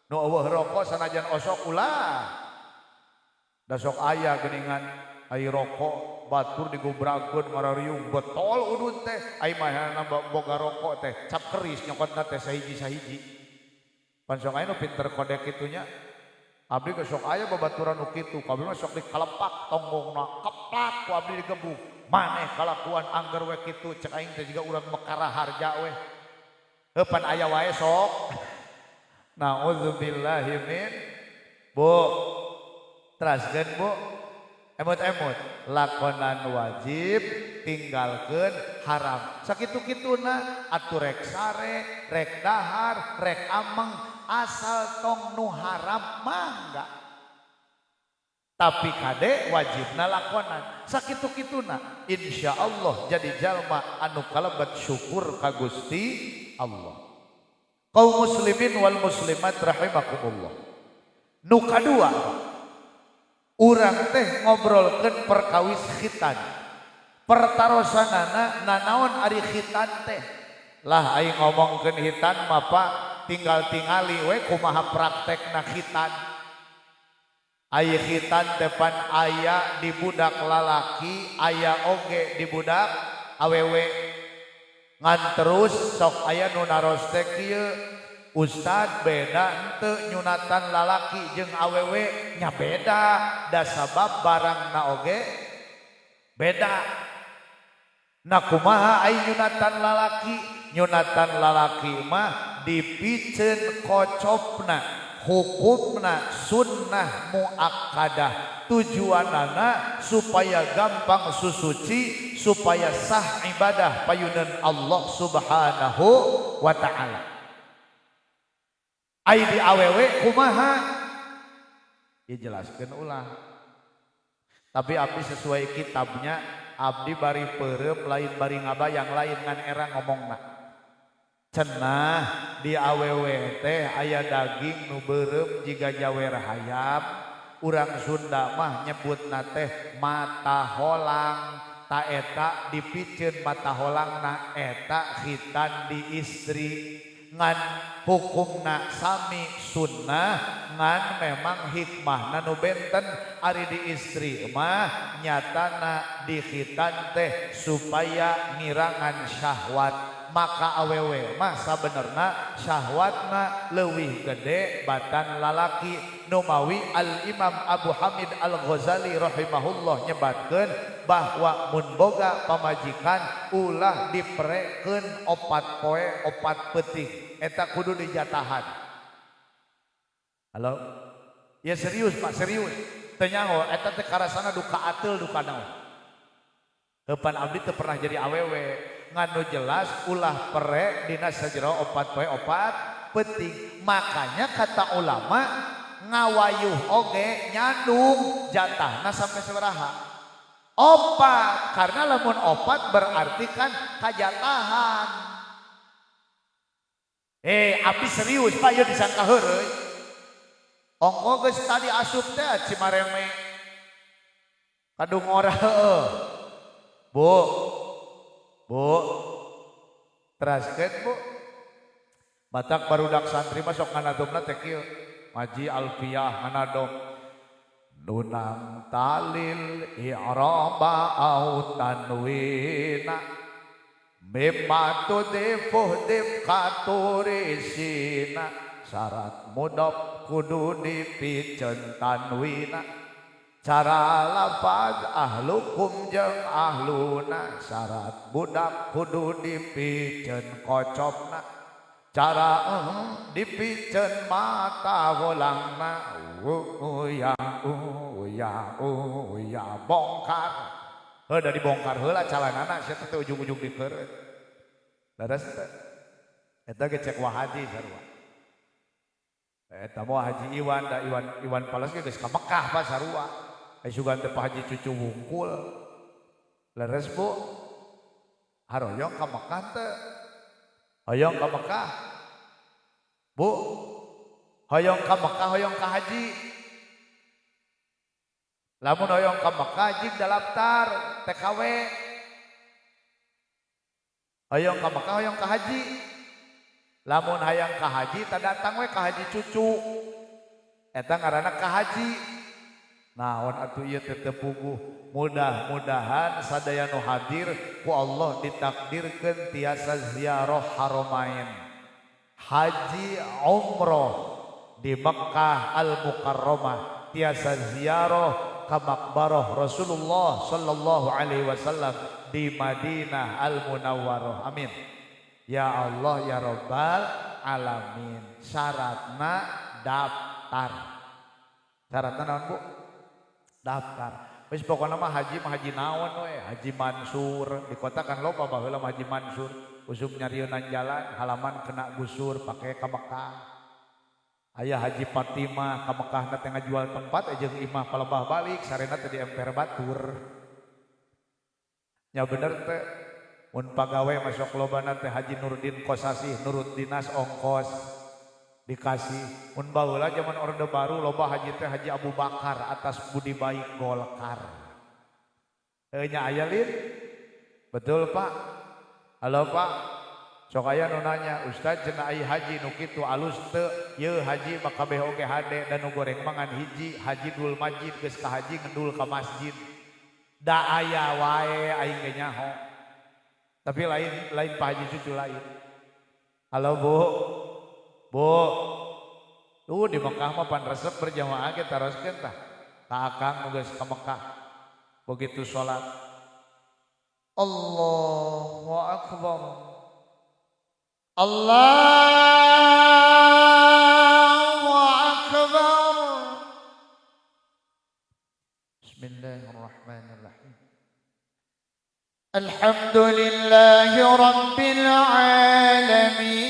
Nu eueuh rokok sanajan osok ulah. Da sok aya geuningan ai rokok batur digubrakeun marariung betol udud teh, ai maehna boga rokok teh cap keris nyokotna teh sahiji-sahiji. Pan sok aya nu pinter kodek kitunya. Abdi ge sok aya babaturan nu kitu, ku abdi mah sok dikalepak tonggongna, keplak ku abdi digebuk. Maneh kalakuan angger we kitu cek aing teh jiga urang Mekara harja we. Heuh pan aya wae sok. Nauzubillahi min. Bu. Teraskeun Bu. Emut-emut lakonan wajib tinggalkeun haram. Sakitu-kituna atuh rek sare, rek dahar, rek ameng, asal tong nu haram mangga. Tapi kade wajibna lakonan. Sakitu-kituna insyaallah jadi jalma anu kalebet syukur ka Gusti Allah. Kaum muslimin wal muslimat rahimakumullah. Nu kadua, urang teh ngobrolkeun perkawis khitan. Pertarosanana nanaon ari khitan teh. Lah aing ngomongkeun khitan mah Pak, tinggal tingali we kumaha praktekna khitan. Ai khitan teh pan aya di budak lalaki, aya oge di budak awewe. Ngan terus sok aya nu naros teh kieu, Ustad beda henteu nyunatan lalaki jeung awewe, nya beda da sabab barangna oge beda. Nah kumaha ai nyunatan lalaki? Nyunatan lalaki mah dipiceun kocopna, hukumna sunnah muakkadah. Tujuanana supaya gampang susuci, supaya sah ibadah payunan Allah Subhanahu wa ta'ala. Ai di awewe kumaha? Dijelaskeun ulah. Tapi abdi sesuai kitabnya, abdi bari peureum lain bari ngabayang lain ngan era ngomongna. Cenah di awewe teh aya daging nu beureum jiga jawer hayam. Urang Sunda mah nyebutna teh mata holang. Ta eta dipiceun mata holangna eta khitan di istri. Ngan hukumna sami sunnah, ngan memang hikmahna nu benten. Ari di istri mah nyatana di khitan teh supaya ngirangan syahwat. Maka awewe mah sabenerna syahwatna leuwih gede batan lalaki. Numawi Al Imam Abu Hamid Al Ghazali rahimahullah nyebatkeun bahwa mun boga pamajikan ulah diperekeun opat poe opat peuting, eta kudu dijatahan. Halo? Ya serius Pak, serius. Teu nyaho eta teh karasana duka ateul duka naon. Heupan abdi teu pernah jadi awewe, ngan nu jelas ulah pere dina sajero opat poe opat peuting. Makanya kata ulama ngawayuh oge nyandung jatahna sampai sabaraha? Opat. Karena lamun opat berarti kan kajatahan. Abdi serius Pak, ieu disangka heureuy. Ongko geus tadi asup teh Cimareme. Kadung ora heueuh. Bu. Bu. Teraskeun Bu. Batak barudak santri mah sok nganadomna teh kieu. Ngaji alfiyah nganadom nunang talil i'raba au tanwina mimma tudifuh dib katurisina syarat mudhof kudu dipiceun tanwina cara lafaz ahlukum jeung ahluna syarat budak kudu dipiceun kocopna cara dipiceun mata wolangna ya ya ya bongkar heuh da dibongkar heula calanana sia teh ujung-ujung dikeureut leres teh eta ge cek wa haji sarua eta mah Haji Iwan da Iwan Fals ge geus ka Mekah Pak sarua ai sugan teh Pak Haji Cucu wungkul leres Bu haroyong ka Mekah teh hoyong ka Mekah Bu hoyong ka Mekah hoyong ka haji lamun hoyong ka Mekah jig daftar TKW hoyong ka Mekah hoyong ka haji lamun hayang ka haji tah datang we ka Haji Cucu eta ngaranna ka haji naon atuh ieu teh teu puguh mudah-mudahan sadaya nu hadir ku Allah ditakdirkeun tiasa ziarah Haramain haji umroh di Mekkah Al Mukarramah tiasa ziarah ka makbarah Rasulullah sallallahu alaihi wasallam di Madinah Al Munawwarah amin ya Allah ya Rabbal alamin syaratna daftar syaratna naon Bu daftar wis pokona mah haji mah haji naon we Haji Mansur di kota kan loba baheula Haji Mansur usum nyarieunan jalan halaman kena gusur pake ka Mekah aya Haji Fatimah ka Mekahna teh ngajual tempat jeung imah palebah balik sarena teh di emper batur nya bener teh mun pagawe masuk lobana teh Haji Nurdin Kosasih nurut dinas ongkos dikasih mun baheula zaman Orde Baru loba haji teh Haji Abu Bakar atas budi baik Golkar heuh nya aya lin betul Pak halo Pak sok aya nu nanya Ustaz cenah ai haji nu kitu alus teu yeuh haji mah kabeh oge hade dan nu goreng mah ngan hiji Haji Dul Majid geus ka haji ngendul ka masjid da aya wae aing ge nyaho tapi lain lain Pak Haji Cucu lain halo Bu Bu tuh di Mekah mah pan resep berjamaah ge taroskeun tah ka akang nu geus ka Mekah begitu salat Allahu akbar Allahu akbar Bismillahirrahmanirrahim Alhamdulillahi rabbil alamin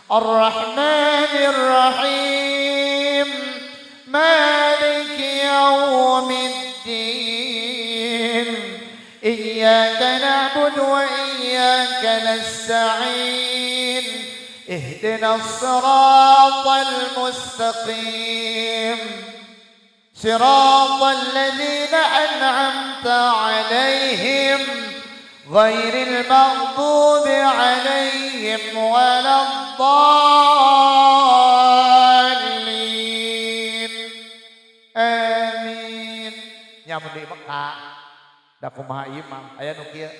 Ar-Rahmanir Rahim Maliki yaumiddin Iyyaka na'budu wa iyyaka nasta'in Ihdinas siratal mustaqim Siratal ladzina an'amta 'alaihim ghairil maghdubi 'alaihim waladdallin Amin. Nya mun di Mekah da kumaha imam aya nu kieu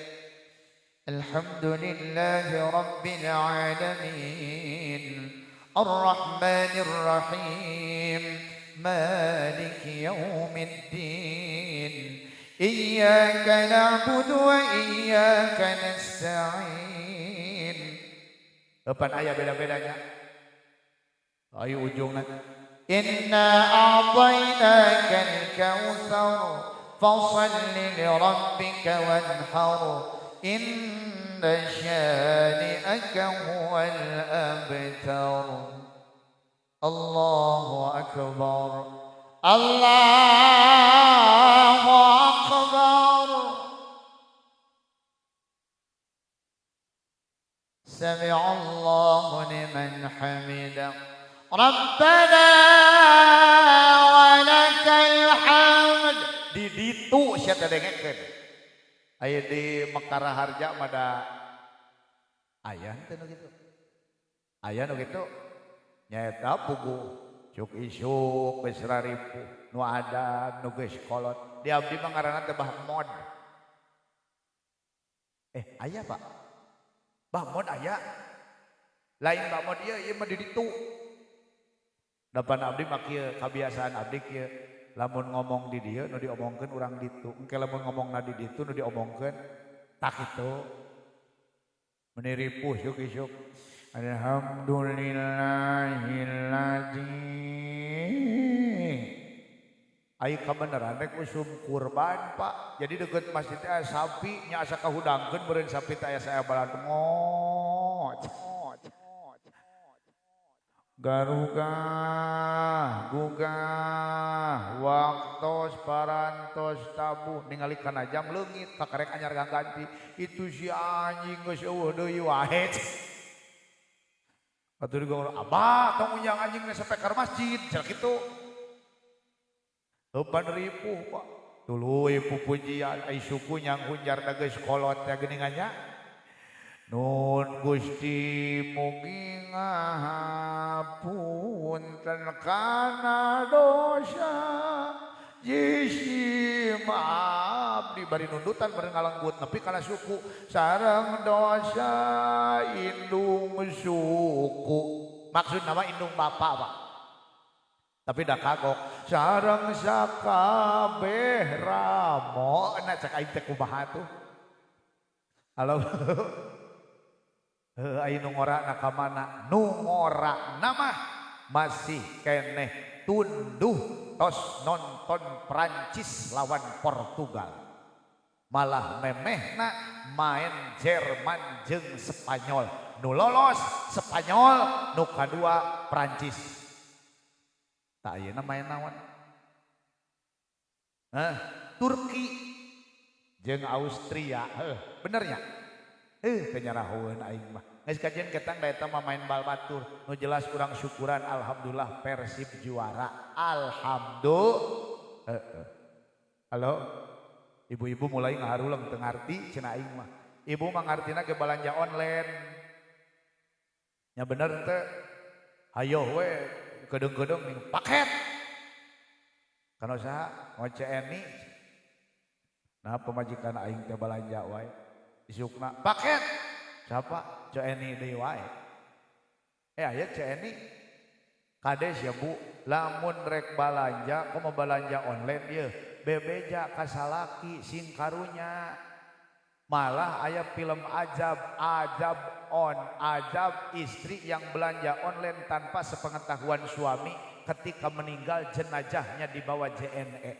Alhamdulillahi rabbil alamin Arrahmanir Rahim Maliki yaumiddin Iyyaka na'budu wa iyyaka nasta'in Eupan aya beda-bedanya ayo ujungna Inna a'tainaka al-kautsar fasalli li rabbika wanhar inna syani'aka huwal abtar Allahu akbar Allahu akbar Sami'a Allahu liman hamidah Rabbana walakal hamd di ditu sia teh dengekeun aya di Mekara Harja mah da aya teh nu kitu aya nu kitu Nyaeta puguh cuk isuk geus raripuh nu adan nu geus kolot. Di abdi mah ngaranna teh Bah Mod. Aya Pak. Bah Mod aya. Lain Bah Mod ieu, ieu mah di ditu. Dapan abdi mah kieu, kabiasaan abdi kieu. Lamun ngomong di dieu nu diomongkeun urang ditu. Engke lamun ngomongna di ditu nu diomongkeun tak kitu. Meni ripuh isuk-isuk. Alhamdulillahilladzi. Ai kabeneran rek usum kurban Pak. Jadi deket masjid teh aya sapi nya asa kahudangkeun meureun sapi teh aya saya balad ngot. Garugah gugah waktos parantos tabuh ningali kana jam leungit kakarek anyar ganti itu si anjing geus eueuh deui wae. Atuh digono abah tong unjang anjing geus sampe ka masjid cenah kitu. Eupan ripuh Pak. Tuluy pupujian ai suku nyang hunjar da geus kolot ya geuningan nya. Nun Gusti mugi ngahapunten kana dosa jisim abdi bari nundutan bari ngalenggut nepi kana suku sareng dosa indung suku. Maksud nama indung bapak Pak. Tapi dah kagok sareng sakabeh ramo na cek aing teh kumaha tuh. Halo. Heuh nu ngora na ka mana? Nu ngora nama masih keneh tunduh tos nonton Prancis lawan Portugal. Malah memehna main Jerman jeung Spanyol. Nu lolos Spanyol, nu kadua Prancis. Tak ayeuna main naon? Hah, Turki jeung Austria. Heuh, bener nya? Teu nyarahoeun aing mah. Geus kajian ketang da eta mah main bal batur. Nu jelas urang syukuran alhamdulillah Persib juara. Alhamdulillah. Heeh. Halo. Ibu-ibu mulai ngaharuleng teu ngarti cenah aing mah. Ibu mah ngartina ge balanja online. Nya bener teu? Hayoh we kedeung-kedeung ning paket. Kana saha? Ngoce Eni. Nah pamajikan aing teh balanja wae. Isukna paket. Siapa? Ceu Eni deui wae. Aya Ceu Eni. Kades ya Bu, lamun rek balanja, komo balanja online ieu, bebeja ka salaki sing karunya. Malah aya film ajab, ajab on, ajab istri yang belanja online tanpa sepengetahuan suami ketika meninggal jenazahnya dibawa JNE.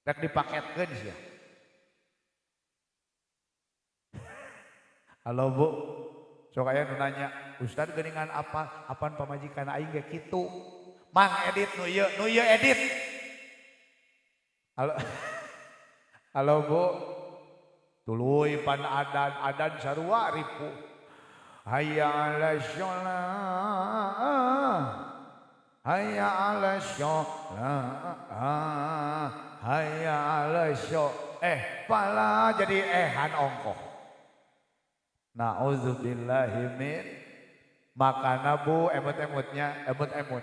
Rek dipaketkeun sia. Halo Bu, sok aya nu nanya, Ustad geuningan apa? Apaan pamajikan aing ge kitu? Mang edit nu ieu, nu ieu edit. Halo. Halo Bu. Tuluy pan adan, adan sarua ripuh. Hayya 'ala shalah. Hayya 'ala shalah. Hayya 'ala sho. Pala jadi ehan ongkoh. Na'udzubillahi min. Makana Bu emut-emutnya, emut-emut.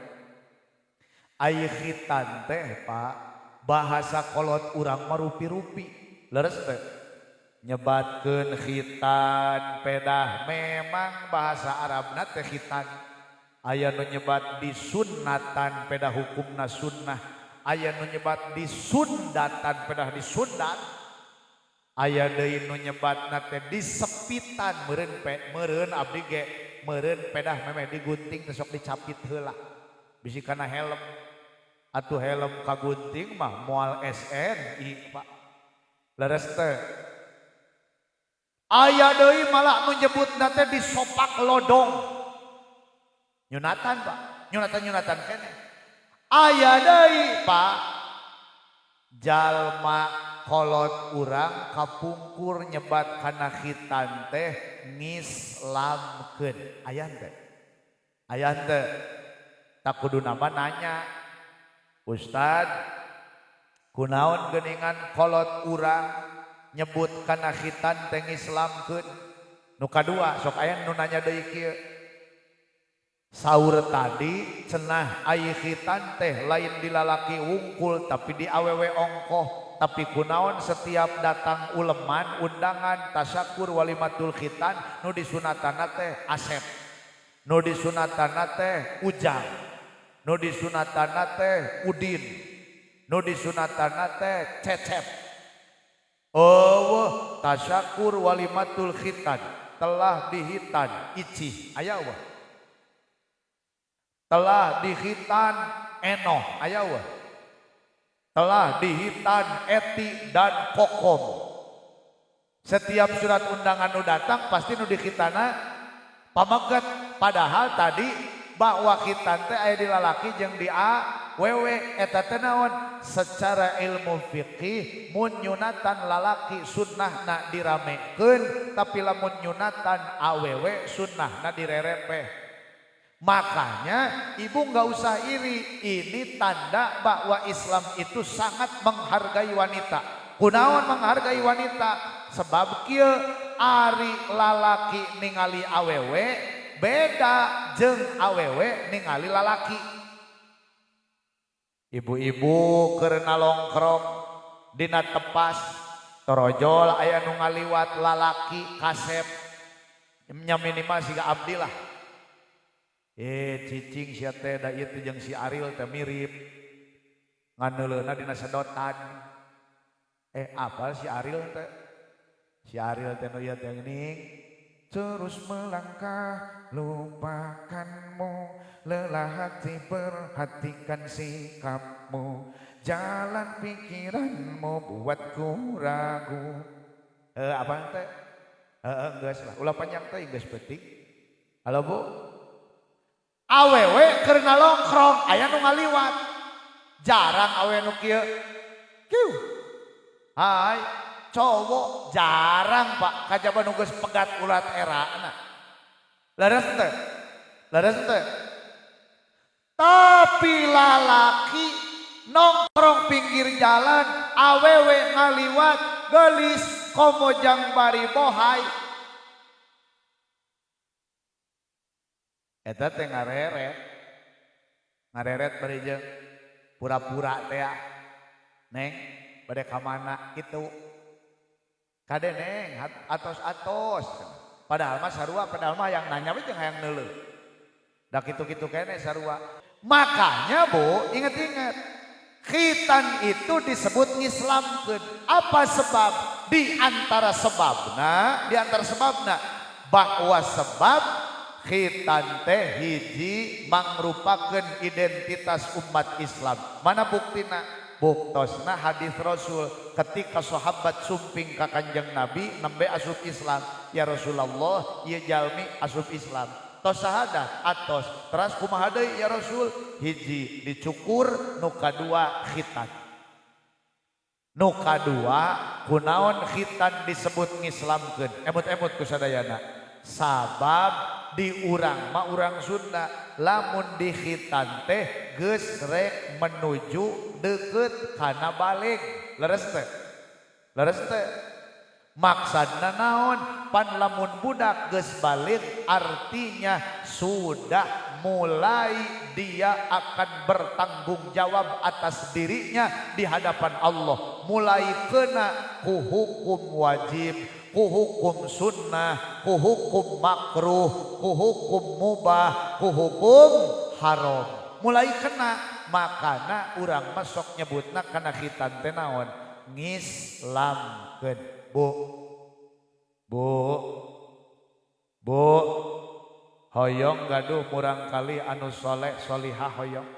Ai khitan teh Pak, bahasa kolot urang mah rupi-rupi. Leres teh. Nyebatkeun khitan pedah memang bahasa Arabna teh khitan. Aya nu nyebat disunatan pedah hukumna sunnah. Aya nu nyebat disundatan pedah disundat. Aya deui nu nyebatna teh disepitan meureun meureun abdi ge meureun pedah memeh digunting teh sok dicapit heula. Bisi kana helm. Atuh helm kagunting mah moal SNI Pak. Leres teh. Aya deui malah nu nyebutna teh disopak lodong. Nyunatan Pak, nyunatan-nyunatan keneh. Aya deui Pak, jalma kolot urang kapungkur nyebat kana khitan teh ngislamkeun. Aya teh. Aya teh. Tak kudu nama nanya. Ustad, kunaon geuningan kolot urang nyebut kana khitan teh ngislamkeun? Nu kadua sok aya nu nanya deui kieu. Saur tadi cenah ai khitan teh lain di lalaki wungkul tapi di awewe ongkoh. Tapi kunaon setiap datang uleman undangan tasyakur walimatul khitan nu disunatana teh Asep, nu disunatana teh Ujang, nu disunatana teh Udin, nu disunatana teh Cecep. Oh, tasyakur walimatul khitan telah dihitan Icih aya eueuh, telah dihitan Enoh aya eueuh, telah dihitan Eti dan Kokom. Setiap surat undangan nu datang pasti nu dihitana pameget. Padahal tadi bahwa khitan teh aya di lalaki jeung di awewe eta teh naon? Secara ilmu fikih mun nyunatan lalaki sunnahna diramekeun, tapi lamun nyunatan awewe sunnahna direrepeh. Makanya ibu nggak usah iri. Ini tanda bahwa Islam itu sangat menghargai wanita. Kunaon menghargai wanita? Sebab kieu ari lalaki ningali awewe beda jeung awewe ningali lalaki. Ibu-ibu keur nalongkrong dina tepas torojol aya nu ngaliwat lalaki kasep nya minimal siga abdi lah. Cicing sia teh da ieu teh jeung si Aril teh mirip. Nganeuleuna dina sedotan. Apal si Aril teh? Si Aril teh nu ieu teh geuning. Terus melangkah lupakanmu, lelah hati perhatikan sikapmu, jalan pikiranmu buatku ragu. Apaan teh? Geus lah, ulah panjang teh geus penting. Halo Bu. Awewe keur nalongkrong aya nu ngaliwat. Jarang awewe nu kieu. Kieu. Hai, cowok jarang Pak, kajaba nu geus pegat urat erana. Leres teh? Leres teh? Tapi lalaki nongkrong pinggir jalan, awewe ngaliwat, gelis komo jang bari bohai. Eta teh ngareret. Ngareret bari jeung pura-pura teh. Neng, bade ka mana kitu. Kade neng, atos-atos. Padahal mah sarua, padahal mah yang nanya we jeung hayang neuleuh. Da kitu-kitu kene sarua. Makanya Bu, ingat-ingat. Khitan itu disebut ngislamkeun. Apa sebab? Di antara sebabna bahwa sebab khitan teh hiji mangrupakeun identitas umat Islam. Mana buktina? Buktosna hadis Rasul ketika sahabat sumping ka Kanjeng Nabi nembe asup Islam. Ya Rasulullah, ieu jalmi asup Islam. Tos sahadah atos. Teras kumaha deui ya Rasul? Hiji dicukur, nu kadua khitan. Nu kadua kunaon khitan disebut ngislamkeun? Emut-emut ku sadayana. Sabab di urang mah urang Sunda lamun di khitan teh geus rek menuju deukeut kana balig. Leres teh? Leres teh? Maksudna naon? Pan lamun budak geus balig artinya sudah mulai dia akan bertanggung jawab atas dirinya di hadapan Allah. Mulai kena ku hukum wajib, ku hukum sunnah, ku hukum makruh, ku hukum mubah, ku hukum haram. Mulai kena, makana urang mah sok nyebutna kana khitan teh naon? Ngislamkeun. Bu, bu, bu, hoyong gaduh murang kali anu soleh solihah hoyong.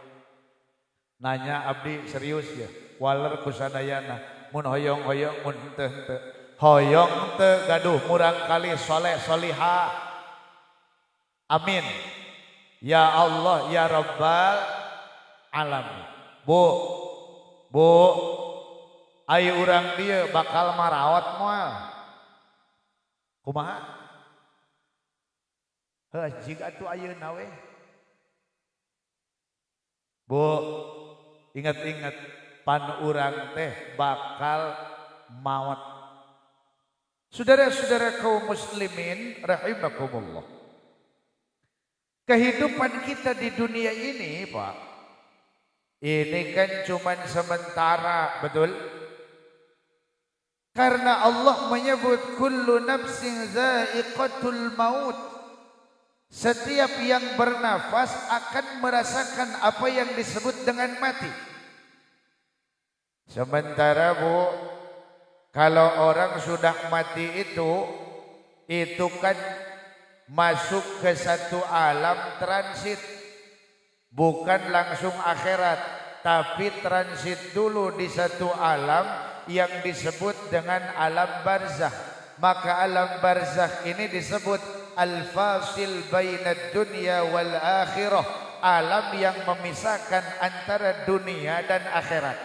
Nanya abdi serius ya, waler kusadayana, mun hoyong hoyong mun henteu henteu. Hoyong teu gaduh murang kali soleh solihah. Amin. Ya Allah ya Rabbal alamin. Bu, bu, ayo urang dieu bakal maraot moal. Kumaha? Heuh jig atuh ayeuna we. Bu, ingat-ingat pan urang teh bakal maot. Saudara-saudara kaum muslimin rahimakumullah. Kehidupan kita di dunia ini, Pak, ini kan cuman sementara, betul? Karena Allah menyebut kullu nafsin za'iqatul maut. Setiap yang bernafas akan merasakan apa yang disebut dengan mati. Sementara Bu, kalau orang sudah mati itu kan masuk ke satu alam transit, bukan langsung akhirat, tapi transit dulu di satu alam yang disebut dengan alam barzakh. Maka alam barzakh ini disebut al-fasil bainad dunya wal akhirah, alam yang memisahkan antara dunia dan akhirat.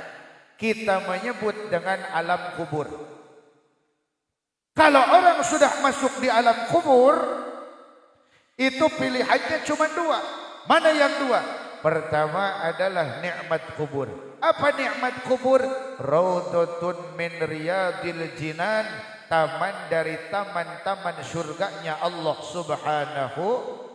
Kita menyebut dengan alam kubur. Kalau orang sudah masuk di alam kubur, itu pilihannya cuma dua. Mana yang dua? Pertama adalah nikmat kubur. Apa nikmat kubur? Raudhatun min riyadil jinan, taman dari taman-taman surganya Allah Subhanahu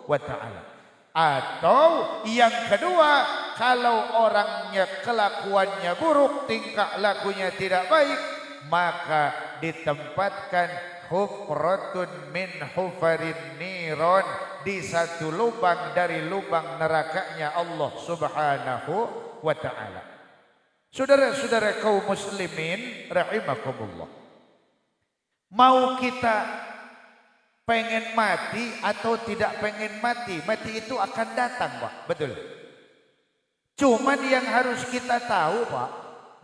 wa ta'ala. Atau yang kedua, kalau orangnya kelakuannya buruk, tingkah lakunya tidak baik, maka ditempatkan hufratun min hufarin niron, di satu lubang dari lubang nerakanya Allah Subhanahu wa ta'ala. Saudara-saudara kaum muslimin rahimakumullah, mau kita pengen mati atau tidak pengen mati, mati itu akan datang, Pak. Betul. Cuman yang harus kita tahu, Pak,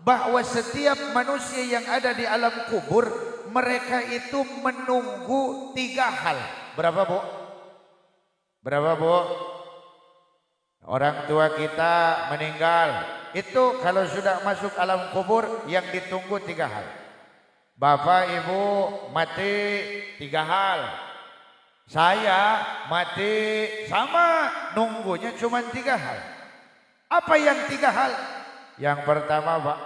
bahwa setiap manusia yang ada di alam kubur, mereka itu menunggu tiga hal. Berapa, Bu? Berapa, Bu? Orang tua kita meninggal, itu kalau sudah masuk alam kubur yang ditunggu tiga hal. Bapak, ibu mati, tiga hal. Saya mati sama, nunggunya cuma tiga hal. Apa yang tiga hal? Yang pertama, Pak,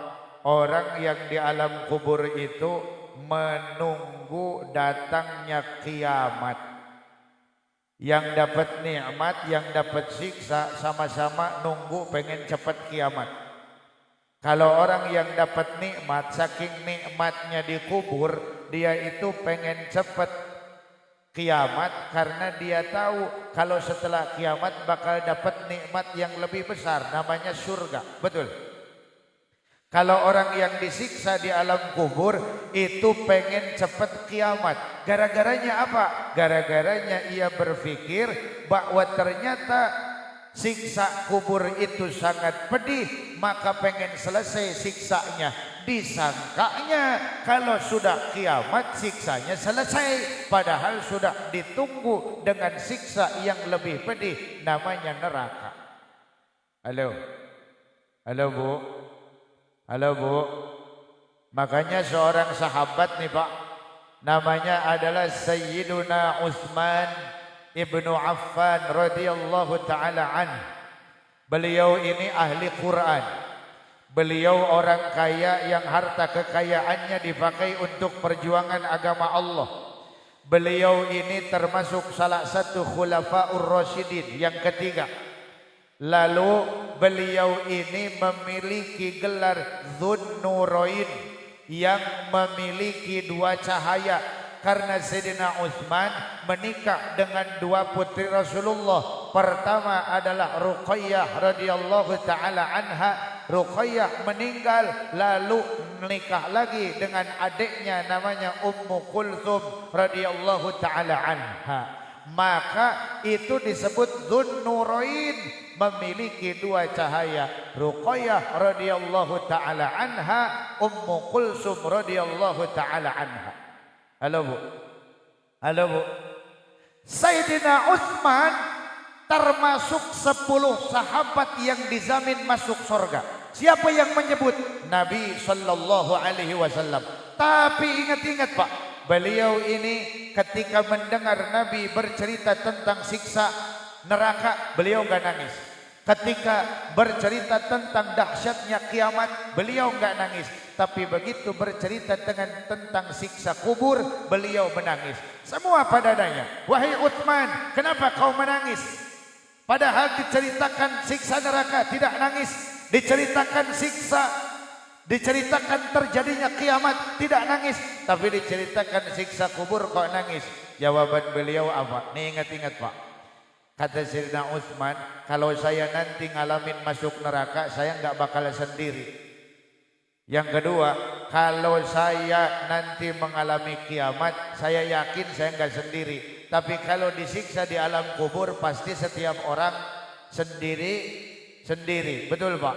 orang yang di alam kubur itu menunggu datangnya kiamat. Yang dapat nikmat, yang dapat siksa, sama-sama nunggu pengen cepat kiamat. Kalau orang yang dapat nikmat, saking nikmatnya di kubur, dia itu pengen cepat kiamat karena dia tahu kalau setelah kiamat bakal dapat nikmat yang lebih besar, namanya surga. Betul. Kalau orang yang disiksa di alam kubur itu pengen cepat kiamat. Gara-garanya apa? Gara-garanya ia berpikir bahwa ternyata siksa kubur itu sangat pedih, maka pengen selesai siksanya. Disangkanya kalau sudah kiamat siksanya selesai, padahal sudah ditunggu dengan siksa yang lebih pedih, namanya neraka. Halo. Halo, Bu. Halo, Bu. Makanya seorang sahabat nih, Pak, namanya adalah Sayyiduna Utsman Ibnu Affan radhiyallahu ta'ala an. Beliau ini ahli Quran. Beliau orang kaya yang harta kekayaannya dipakai untuk perjuangan agama Allah. Beliau ini termasuk salah satu khulafaur rasyidin yang ketiga. Lalu beliau ini memiliki gelar Dzunnurain, yang memiliki dua cahaya. Karena Sayyidina Utsman menikah dengan dua putri Rasulullah. Pertama adalah Ruqayyah radhiyallahu ta'ala anha. Ruqayyah meninggal, lalu menikah lagi dengan adiknya namanya Ummu Kulthum radhiyallahu ta'ala anha. Maka itu disebut Dzunnurain, memiliki dua cahaya. Ruqayyah radhiyallahu ta'ala anha, Ummu Kulthum radhiyallahu ta'ala anha. Halo, Bu. Halo, Bu. Sayyidina Utsman termasuk 10 sahabat yang dijamin masuk surga. Siapa yang menyebut? Nabi sallallahu alaihi wasallam. Tapi ingat-ingat, Pak, beliau ini ketika mendengar Nabi bercerita tentang siksa neraka, beliau enggak nangis. Ketika bercerita tentang dahsyatnya kiamat, beliau enggak nangis. Tapi begitu bercerita tentang siksa kubur, beliau menangis. Semua pada nanya, wahai Utsman, kenapa kau menangis? Padahal diceritakan siksa neraka tidak nangis, diceritakan siksa, diceritakan terjadinya kiamat tidak nangis, tapi diceritakan siksa kubur kok nangis. Jawaban beliau apa? Nih ingat-ingat Pak. Kata Sayyidina Utsman, kalau saya nanti ngalamin masuk neraka, saya nggak bakal sendiri. Yang kedua, kalau saya nanti mengalami kiamat, saya yakin saya nggak sendiri. Tapi kalau disiksa di alam kubur, pasti setiap orang sendiri-sendiri. Betul Pak?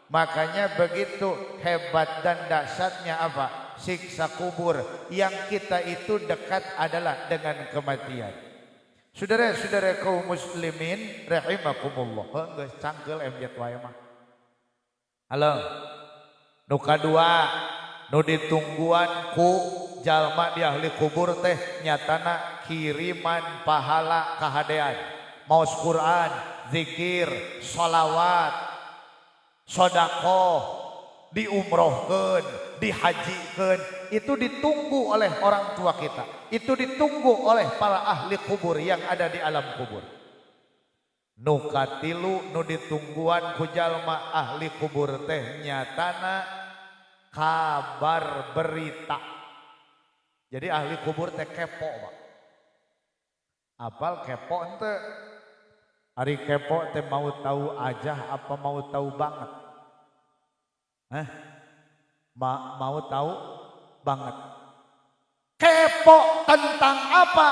Makanya begitu hebat dan dahsyatnya apa? Siksa kubur. Yang kita itu dekat adalah dengan kematian. Saudara-saudara kaum muslimin rahimakumullah. Heuh geus cangkeul MJ wae mah. Halo. Nu kadua nu ditungguan ku jalma di ahli kubur teh nyatana kiriman pahala kahadean. Maos Quran, zikir, sholawat, sodakoh, diumrohkeun, dihajikeun, itu ditunggu oleh orang tua kita. Itu ditunggu oleh para ahli kubur yang ada di alam kubur. Nu katilu nu ditungguan ku jalma ahli kubur teh nyatana kabar berita. Jadi ahli kubur teh kepo, Pak. Apal kepo ente? Ari kepo teh mau tahu aja apa mau tahu banget? Hah? Mau tahu banget. Kepo tentang apa?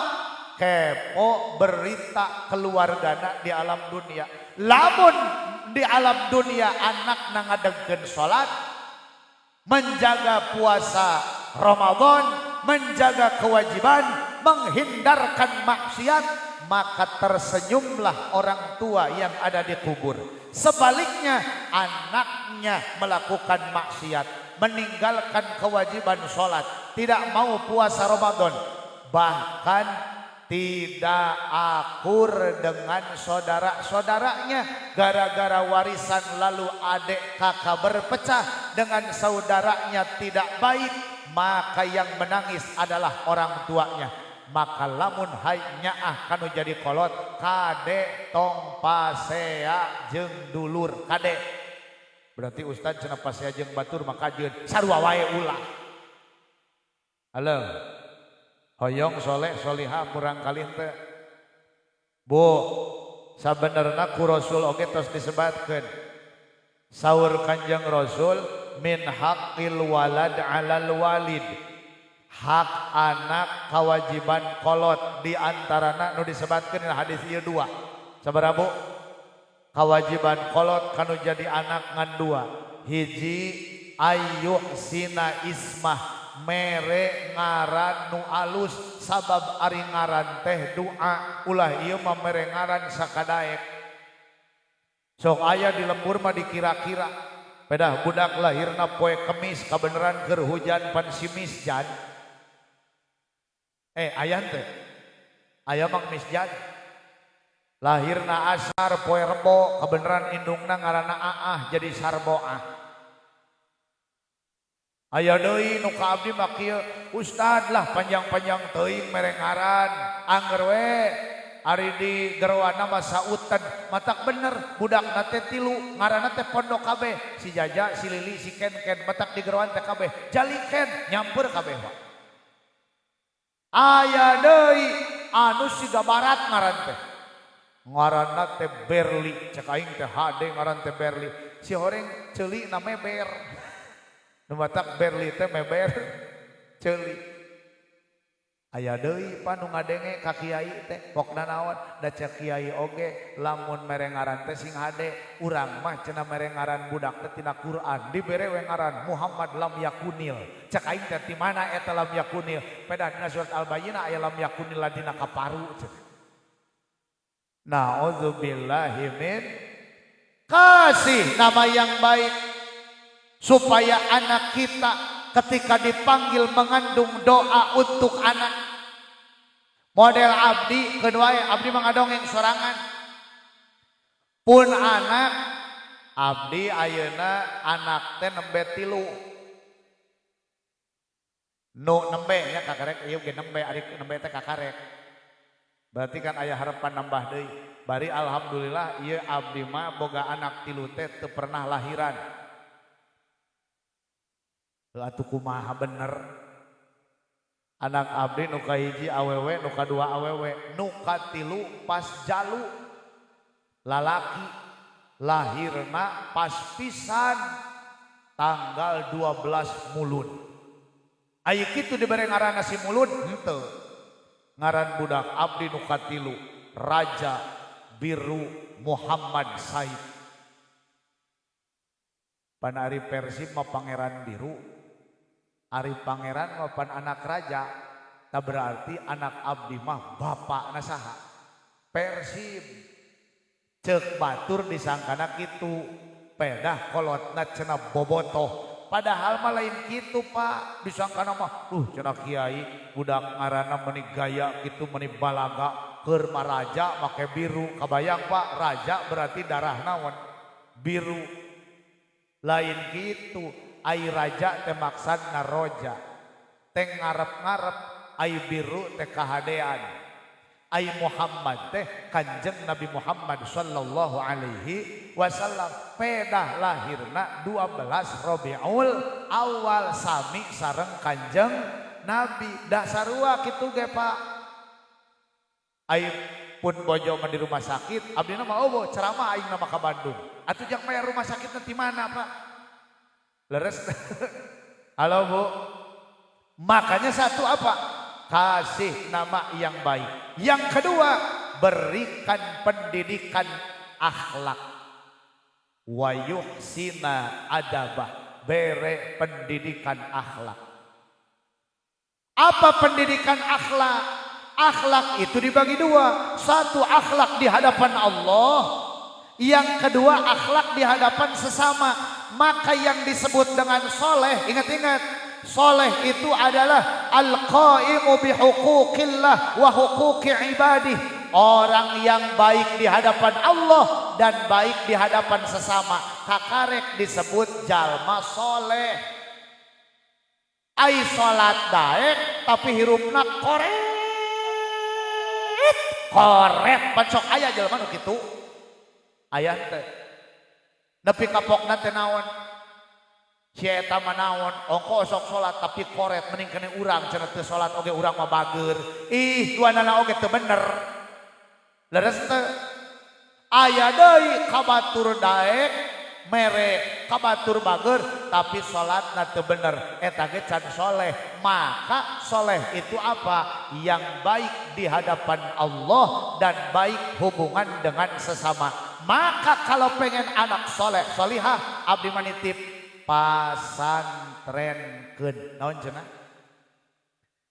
Kepo berita keluargana di alam dunia. Lamun di alam dunia anak ngadegkeun salat, menjaga puasa Ramadan, menjaga kewajiban, menghindarkan maksiat, maka tersenyumlah orang tua yang ada di kubur. Sebaliknya anaknya melakukan maksiat, meninggalkan kewajiban sholat, tidak mau puasa Ramadan, bahkan tidak akur dengan saudara-saudaranya, gara-gara warisan lalu adik kakak berpecah dengan saudaranya tidak baik, maka yang menangis adalah orang tuanya. Maka lamun hay nyaah kanu jadi kolot, kade tong pasea jeung dulur kade. Berarti ustad cenah pasea jeung batur maka jeung sarua wae ulah. Halo. Hoyong soleh solihah murang kali teh. Bu, sabenerna ku Rasul oge tos disebatkeun. Saur Kanjeng Rasul min haqqil walad 'alal walid. Hak anak kewajiban kolot di antarana nu disebatkeun dina hadis ieu dua. Sabaraha Bu? Kewajiban kolot kanu jadi anak ngan dua. Hiji ayyuhsina ismah, mere ngaran nu alus, sabab ari ngaran teh doa, ulah ieu mah mere ngaran sakadaek. Sok aya di lembur mah dikira-kira pedah budak lahirna poe Kemis kabeneran keur hujan pan simis jan. Aya teh aya mah misjan. Lahirna asar poe Rebo kabeneran indungna ngaranna Aah jadi Sarboah. Aya deui nu ka abdi mah kieu, ustad lah panjang-panjang teuing mere ngaran, angger we ari di geroana mah sautan, matak bener budakna teh tilu, ngaranna teh pondok kabeh, si Jaja, si Lili, si Ken-Ken, matak di geroan teh kabeh, jaliken nyamper kabeh Pak. Aya deui anu siga barat ngaran teh. Ngaranna teh Berli, cek aing teh hade ngaran teh Berli. Si horeng ceuli na meber. Nu matak Berli teh meber ceuli. Aya deui pa nu ngadenge ka kiai teh pokna naon, da cek kiai oge lamun mere ngaran teh sing hade, urang mah cenah mere ngaran budak teh tina Quran, dibere we ngaran Muhammad lam yakunil. Cek aing teh ti mana eta lam yakunil? Pedah dina surat Al-Bayyinah aya lam yakunil ladina kaparu cenah. Na'udzubillahi min kasih nama yang baik supaya anak kita ketika dipanggil mengandung doa untuk anak. Model abdi kedua abdi mengadongeng sorangan pun anak abdi ayeuna anak teh nembe tilu nu nembe nya kakarek ieu ge nembe ari nembe teh kakarek. Berarti kan aya harapan nambah deui. Bari alhamdulillah ieu abdi mah boga anak tilu teh teu pernah lahiran. Heuh atuh kumaha bener. Anak abdi nu kahiji awewe, nu kadua awewe, nu katilu pas jalu lalaki lahirna pas pisan tanggal 12 Mulud. Aya kitu dibere ngaranna si Mulud henteu. Ngaran budak abdi nu katilu Raja Biru Muhammad Said. Pan ari Persib mah Pangeran Biru, ari pangeran mah pan anak raja, tak berarti anak abdi mah bapakna saha? Persib. Ceuk batur disangkana kitu, pedah kolotna cenah bobotoh. Padahal mah lain kitu Pak, disangkana mah duh cenah kiai budak ngaranna meuni gaya kitu meuni balaga keur mah raja make biru. Kabayang Pak, raja berarti darah naon? Biru. Lain kitu, ai raja teh maksudna roja. Teh ngarep-ngarep ai biru teh kahadean. Ai Muhammad teh Kanjeng Nabi Muhammad sallallahu alaihi wasallam pedah lahirna 12 Rabiul Awal sami sareng Kanjeng Nabi. Dah sarua kitu ge Pak. Ai pun bojo mah di rumah sakit, abdina mah eueuh ceramah aing mah ka Bandung. Atuh jang bayar rumah sakit nanti mana Pak? Leres. Halo Bu. Makanya satu apa? Kasih nama yang baik. Yang kedua, berikan pendidikan akhlak. Wa yuhsina adabah. Bere pendidikan akhlak. Apa pendidikan akhlak? Akhlak itu dibagi dua. Satu, akhlak di hadapan Allah. Yang kedua, akhlak di hadapan sesama. Maka yang disebut dengan soleh, ingat-ingat, soleh itu adalah al-qaimu bihuquqillah wa huquqi ibadih. Orang yang baik di hadapan Allah dan baik di hadapan sesama. Kakarek disebut jalma soleh. Ai salat daek tapi hirupna koret. Koret pan sok aya jalma nu kitu. Aya teh. Nepi kapokna teh naon? Si eta mah naon, ongko sok salat tapi koret mending kene urang cenah teu salat oge urang mah bager. Ih, duanana oge teu bener. Leres teu? Aya deui kabatur daek mere kabatur bager tapi salatna teu bener, eta ge can soleh. Maka soleh itu apa? Yang baik di hadapan Allah dan baik hubungan dengan sesama. Maka kalau pengen anak soleh solihah, abdi mah nitip pasantrenkeun. Naon cenah?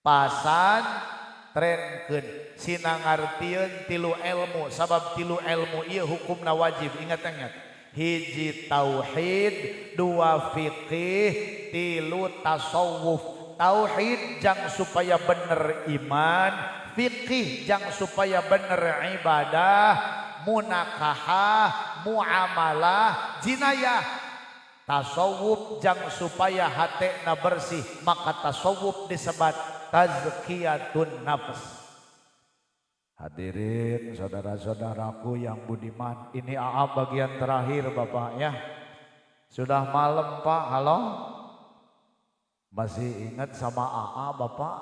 Pasantrenkeun. Sina ngartieun tilu ilmu, sabab tilu ilmu ieu hukumna wajib. Ingat-ingat. Hiji tauhid, dua fikih, tilu tasawuf. Tauhid jang supaya bener iman, fikih jang supaya bener ibadah, munakahah, muamalah, jinayah. Tasawuf jang supaya hatena bersih, maka tasawuf disebut tazkiyatun nafs. Hadirin saudara-saudaraku yang budiman, ini AA bagian terakhir Bapak ya. Sudah malam Pak, halo? Masih ingat sama AA Bapak?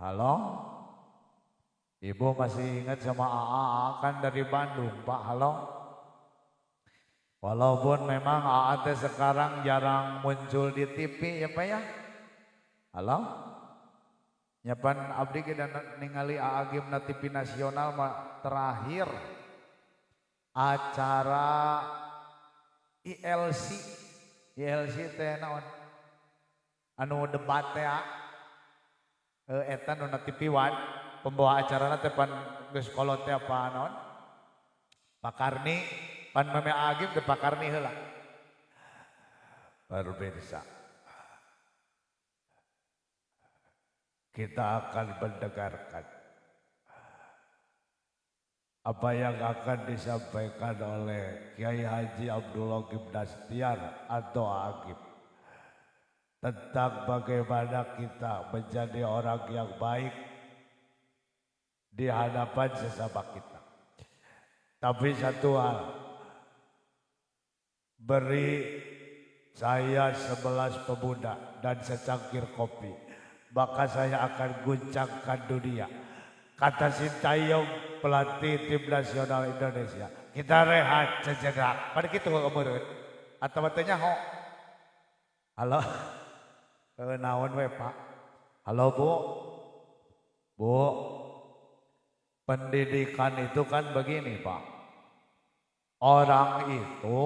Halo? Ibu masih ingat sama AA kan dari Bandung Pak, halo? Walaupun memang AA teh sekarang jarang muncul di TV ya Pak ya. Halo? Nyapan abdi kita ningali AA Gim na TV nasional mah terakhir acara ILC. ILC teh naon? Anu debat teh eta nu na TV One, pembawa acarana teh pan geus kolot teh apa naon? Pak Karni, pan meme Agim teh Pak Karni heula. Pemirsa, kita akan mendengarkan apa yang akan disampaikan oleh Kiai Haji Abdullah Gimnastiar atau Agim tentang bagaimana kita menjadi orang yang baik di hadapan sesama kita. Tapi satu hal, beri saya 11 pemuda dan secangkir kopi, maka saya akan guncangkan dunia. Kata Shin Tae-yong, pelatih tim nasional Indonesia. Kita rehat sejenak. Pada kitu kemeureun. Atau teh nyaho. Halo. Naon we, Pak? Halo, Bu. Bu. Pendidikan itu kan begini, Pak. Orang itu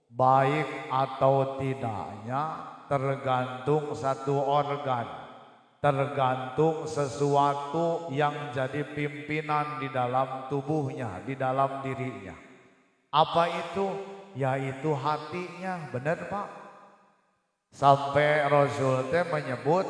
baik atau tidaknya tergantung satu organ, tergantung sesuatu yang jadi pimpinan di dalam tubuhnya, di dalam dirinya. Apa itu? Yaitu hatinya, benar, Pak? Sampai Rasul teh menyebut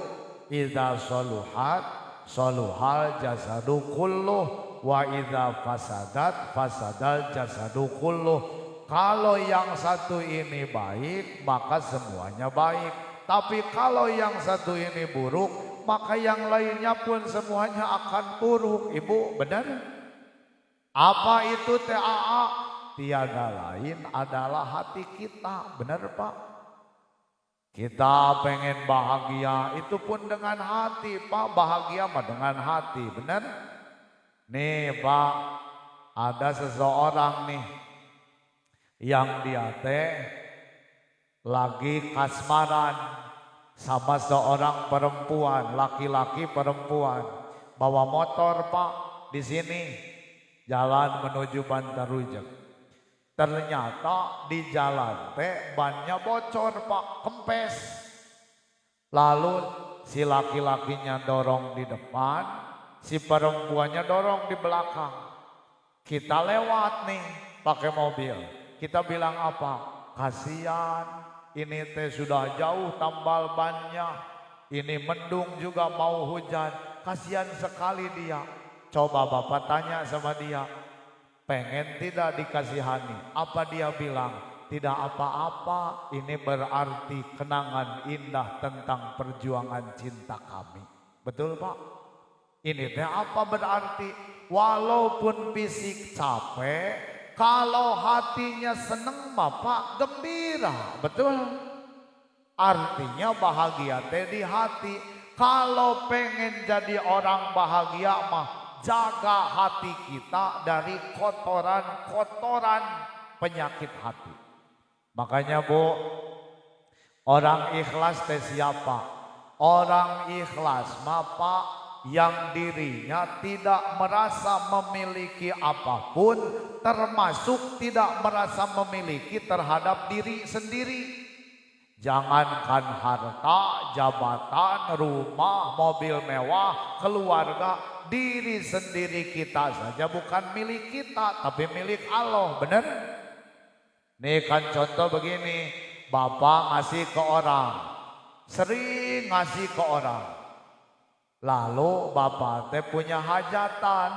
idza saluhat saluhal jasadu kulluh wa idza fasadat fasadal jasadu kulluh. Kalau yang satu ini baik, maka semuanya baik. Tapi kalau yang satu ini buruk, maka yang lainnya pun semuanya akan buruk. Ibu, benar? Apa itu TAA? Tiada lain adalah hati kita. Benar, Pak? Kita pengen bahagia, itu pun dengan hati, Pak. Bahagia mah dengan hati, benar? Nih, Pak, ada seseorang nih yang dia teh lagi kasmaran sama seorang perempuan, laki-laki perempuan, bawa motor, Pak, di sini jalan menuju Bantarujeg. Ternyata di jalan teh bannya bocor, Pak, kempes. Lalu si laki-lakinya dorong di depan, si perempuannya dorong di belakang. Kita lewat nih pakai mobil. Kita bilang apa? Kasihan, ini teh sudah jauh tambal bannya. Ini mendung juga mau hujan. Kasihan sekali dia. Coba Bapak tanya sama dia, pengen tidak dikasihani? Apa dia bilang? Tidak apa-apa, ini berarti kenangan indah tentang perjuangan cinta kami. Betul, Pak? Ini teh apa berarti? Walaupun fisik capek, kalau hatinya seneng mah, Pak, gembira. Betul? Artinya bahagia teh di hati. Kalau pengen jadi orang bahagia mah, jaga hati kita dari kotoran-kotoran penyakit hati. Makanya, Bu, orang ikhlas teh siapa? Orang ikhlas mah, Pak, yang dirinya tidak merasa memiliki apapun, termasuk tidak merasa memiliki terhadap diri sendiri. Jangankan harta, jabatan, rumah, mobil mewah, keluarga, diri sendiri kita saja bukan milik kita, tapi milik Allah, benar? Nih kan contoh begini, Bapak ngasih ke orang, sering ngasih ke orang. Lalu Bapak teh punya hajatan,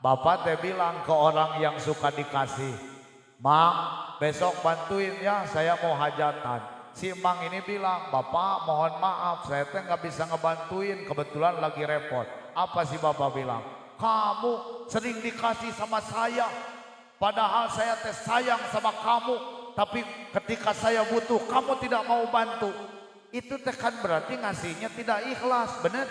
Bapak teh bilang ke orang yang suka dikasih, "Mang, besok bantuin ya, saya mau hajatan." Si Mang ini bilang, "Bapak mohon maaf, saya teh nggak bisa ngebantuin, kebetulan lagi repot." Apa si Bapak bilang? "Kamu sering dikasih sama saya, padahal saya teh sayang sama kamu, tapi ketika saya butuh kamu tidak mau bantu." Itu teh kan berarti ngasihnya tidak ikhlas, benar?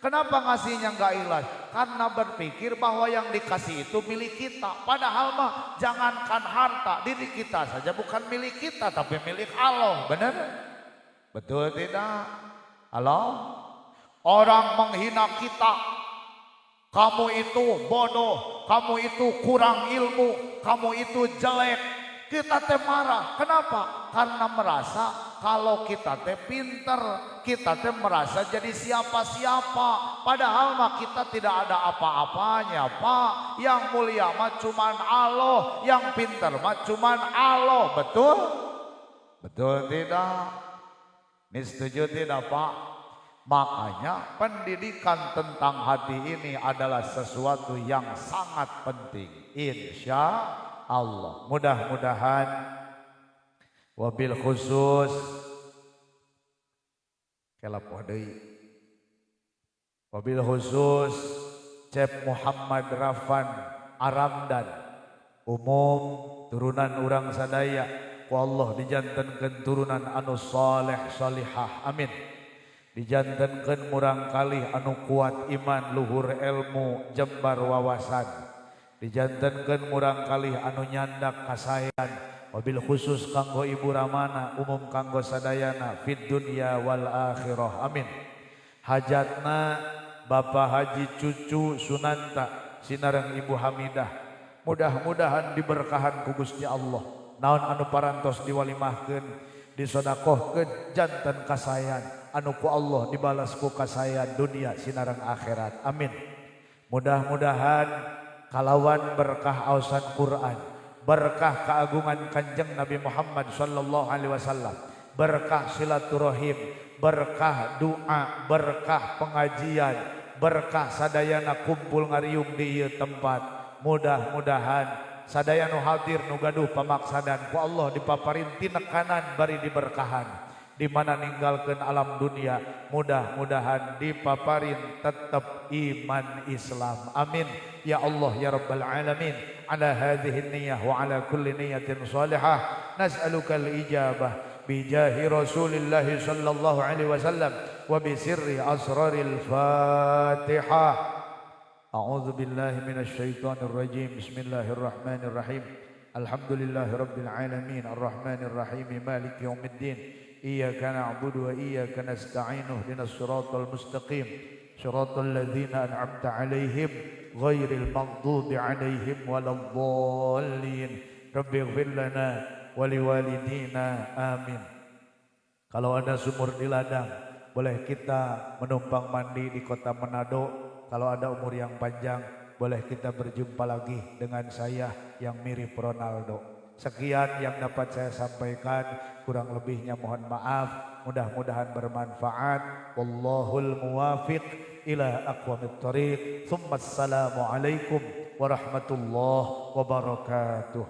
Kenapa ngasihnya nggak ikhlas? Karena berpikir bahwa yang dikasih itu milik kita. Padahal mah jangankan harta, diri kita saja bukan milik kita, tapi milik Allah, benar? Betul tidak? Halo? Orang menghina kita, kamu itu bodoh, kamu itu kurang ilmu, kamu itu jelek. Kita teh marah. Kenapa? Karena merasa kalau kita teh pinter, kita teh merasa jadi siapa-siapa. Padahal mah kita tidak ada apa-apanya, Pak. Yang mulia mah cuman Allah, yang pinter mah cuman Allah. Betul? Betul tidak? Ini setuju tidak, Pak? Makanya pendidikan tentang hati ini adalah sesuatu yang sangat penting. Insya Allah. Mudah-mudahan wabil khusus kelap deui. Wabil khusus Cep Muhammad Rafan Aramdan. Umum turunan urang sadaya ku Allah dijantenkeun turunan anu saleh salihah. Amin. Dijantenkeun murang kalih anu kuat iman, luhur ilmu, jembar wawasan. Dijantenkeun murang kalih anu nyandak kasaean, wabil khusus kanggo Ibu Ramana, umum kanggo sadayana fid dunya wal akhirah. Amin. Hajatna Bapak Haji Cucu Sunanta sinareng Ibu Hamidah, mudah-mudahan diberkahan ku Gusti Allah. Naon anu parantos diwalimahkeun, disodakohkeun janten kasaean anu ku Allah dibalas ku kasaean dunia sinareng akhirat. Amin. Mudah-mudahan kalawan berkah aosan Quran, berkah keagungan Kanjeng Nabi Muhammad sallallahu alaihi wasallam, berkah silaturahim, berkah doa, berkah pengajian, berkah sadayana kumpul ngariung di ieu tempat. Mudah-mudahan sadaya nu hadir nu gaduh pamaksadan ku Allah dipaparin tinekanan bari diberkahan. Di mana ninggalkeun alam dunia, mudah-mudahan dipaparin tetap iman Islam. Amin ya Allah ya Rabbal alamin. Ala hadhihi niyah wa ala kulli niyatin salihah nas'aluka al-ijabah bijahi Rasulillah sallallahu alaihi wasallam wa bi sirri asraril Fatihah. A'udzu billahi minasyaitonir rajim. Bismillahirrahmanirrahim. Alhamdulillahirabbil alamin arrahmanir rahim maliki yaumiddin. Iyyaka na'budu wa iyyaka nasta'in ihdinas siratal mustaqim siratal ladzina an'amta 'alaihim ghairil maghdubi 'alaihim waladdallin. Rabbighfir lana wa liwalidina. Amin. Kalau ada sumur di ladang, boleh kita menumpang mandi di kota Manado. Kalau ada umur yang panjang, boleh kita berjumpa lagi dengan saya yang mirip Ronaldo. Sekian yang dapat saya sampaikan, kurang lebihnya mohon maaf. Mudah-mudahan bermanfaat. Wallahul muwafiq ila aqwamit thariq. Tsumma assalamu alaikum warahmatullahi wabarakatuh.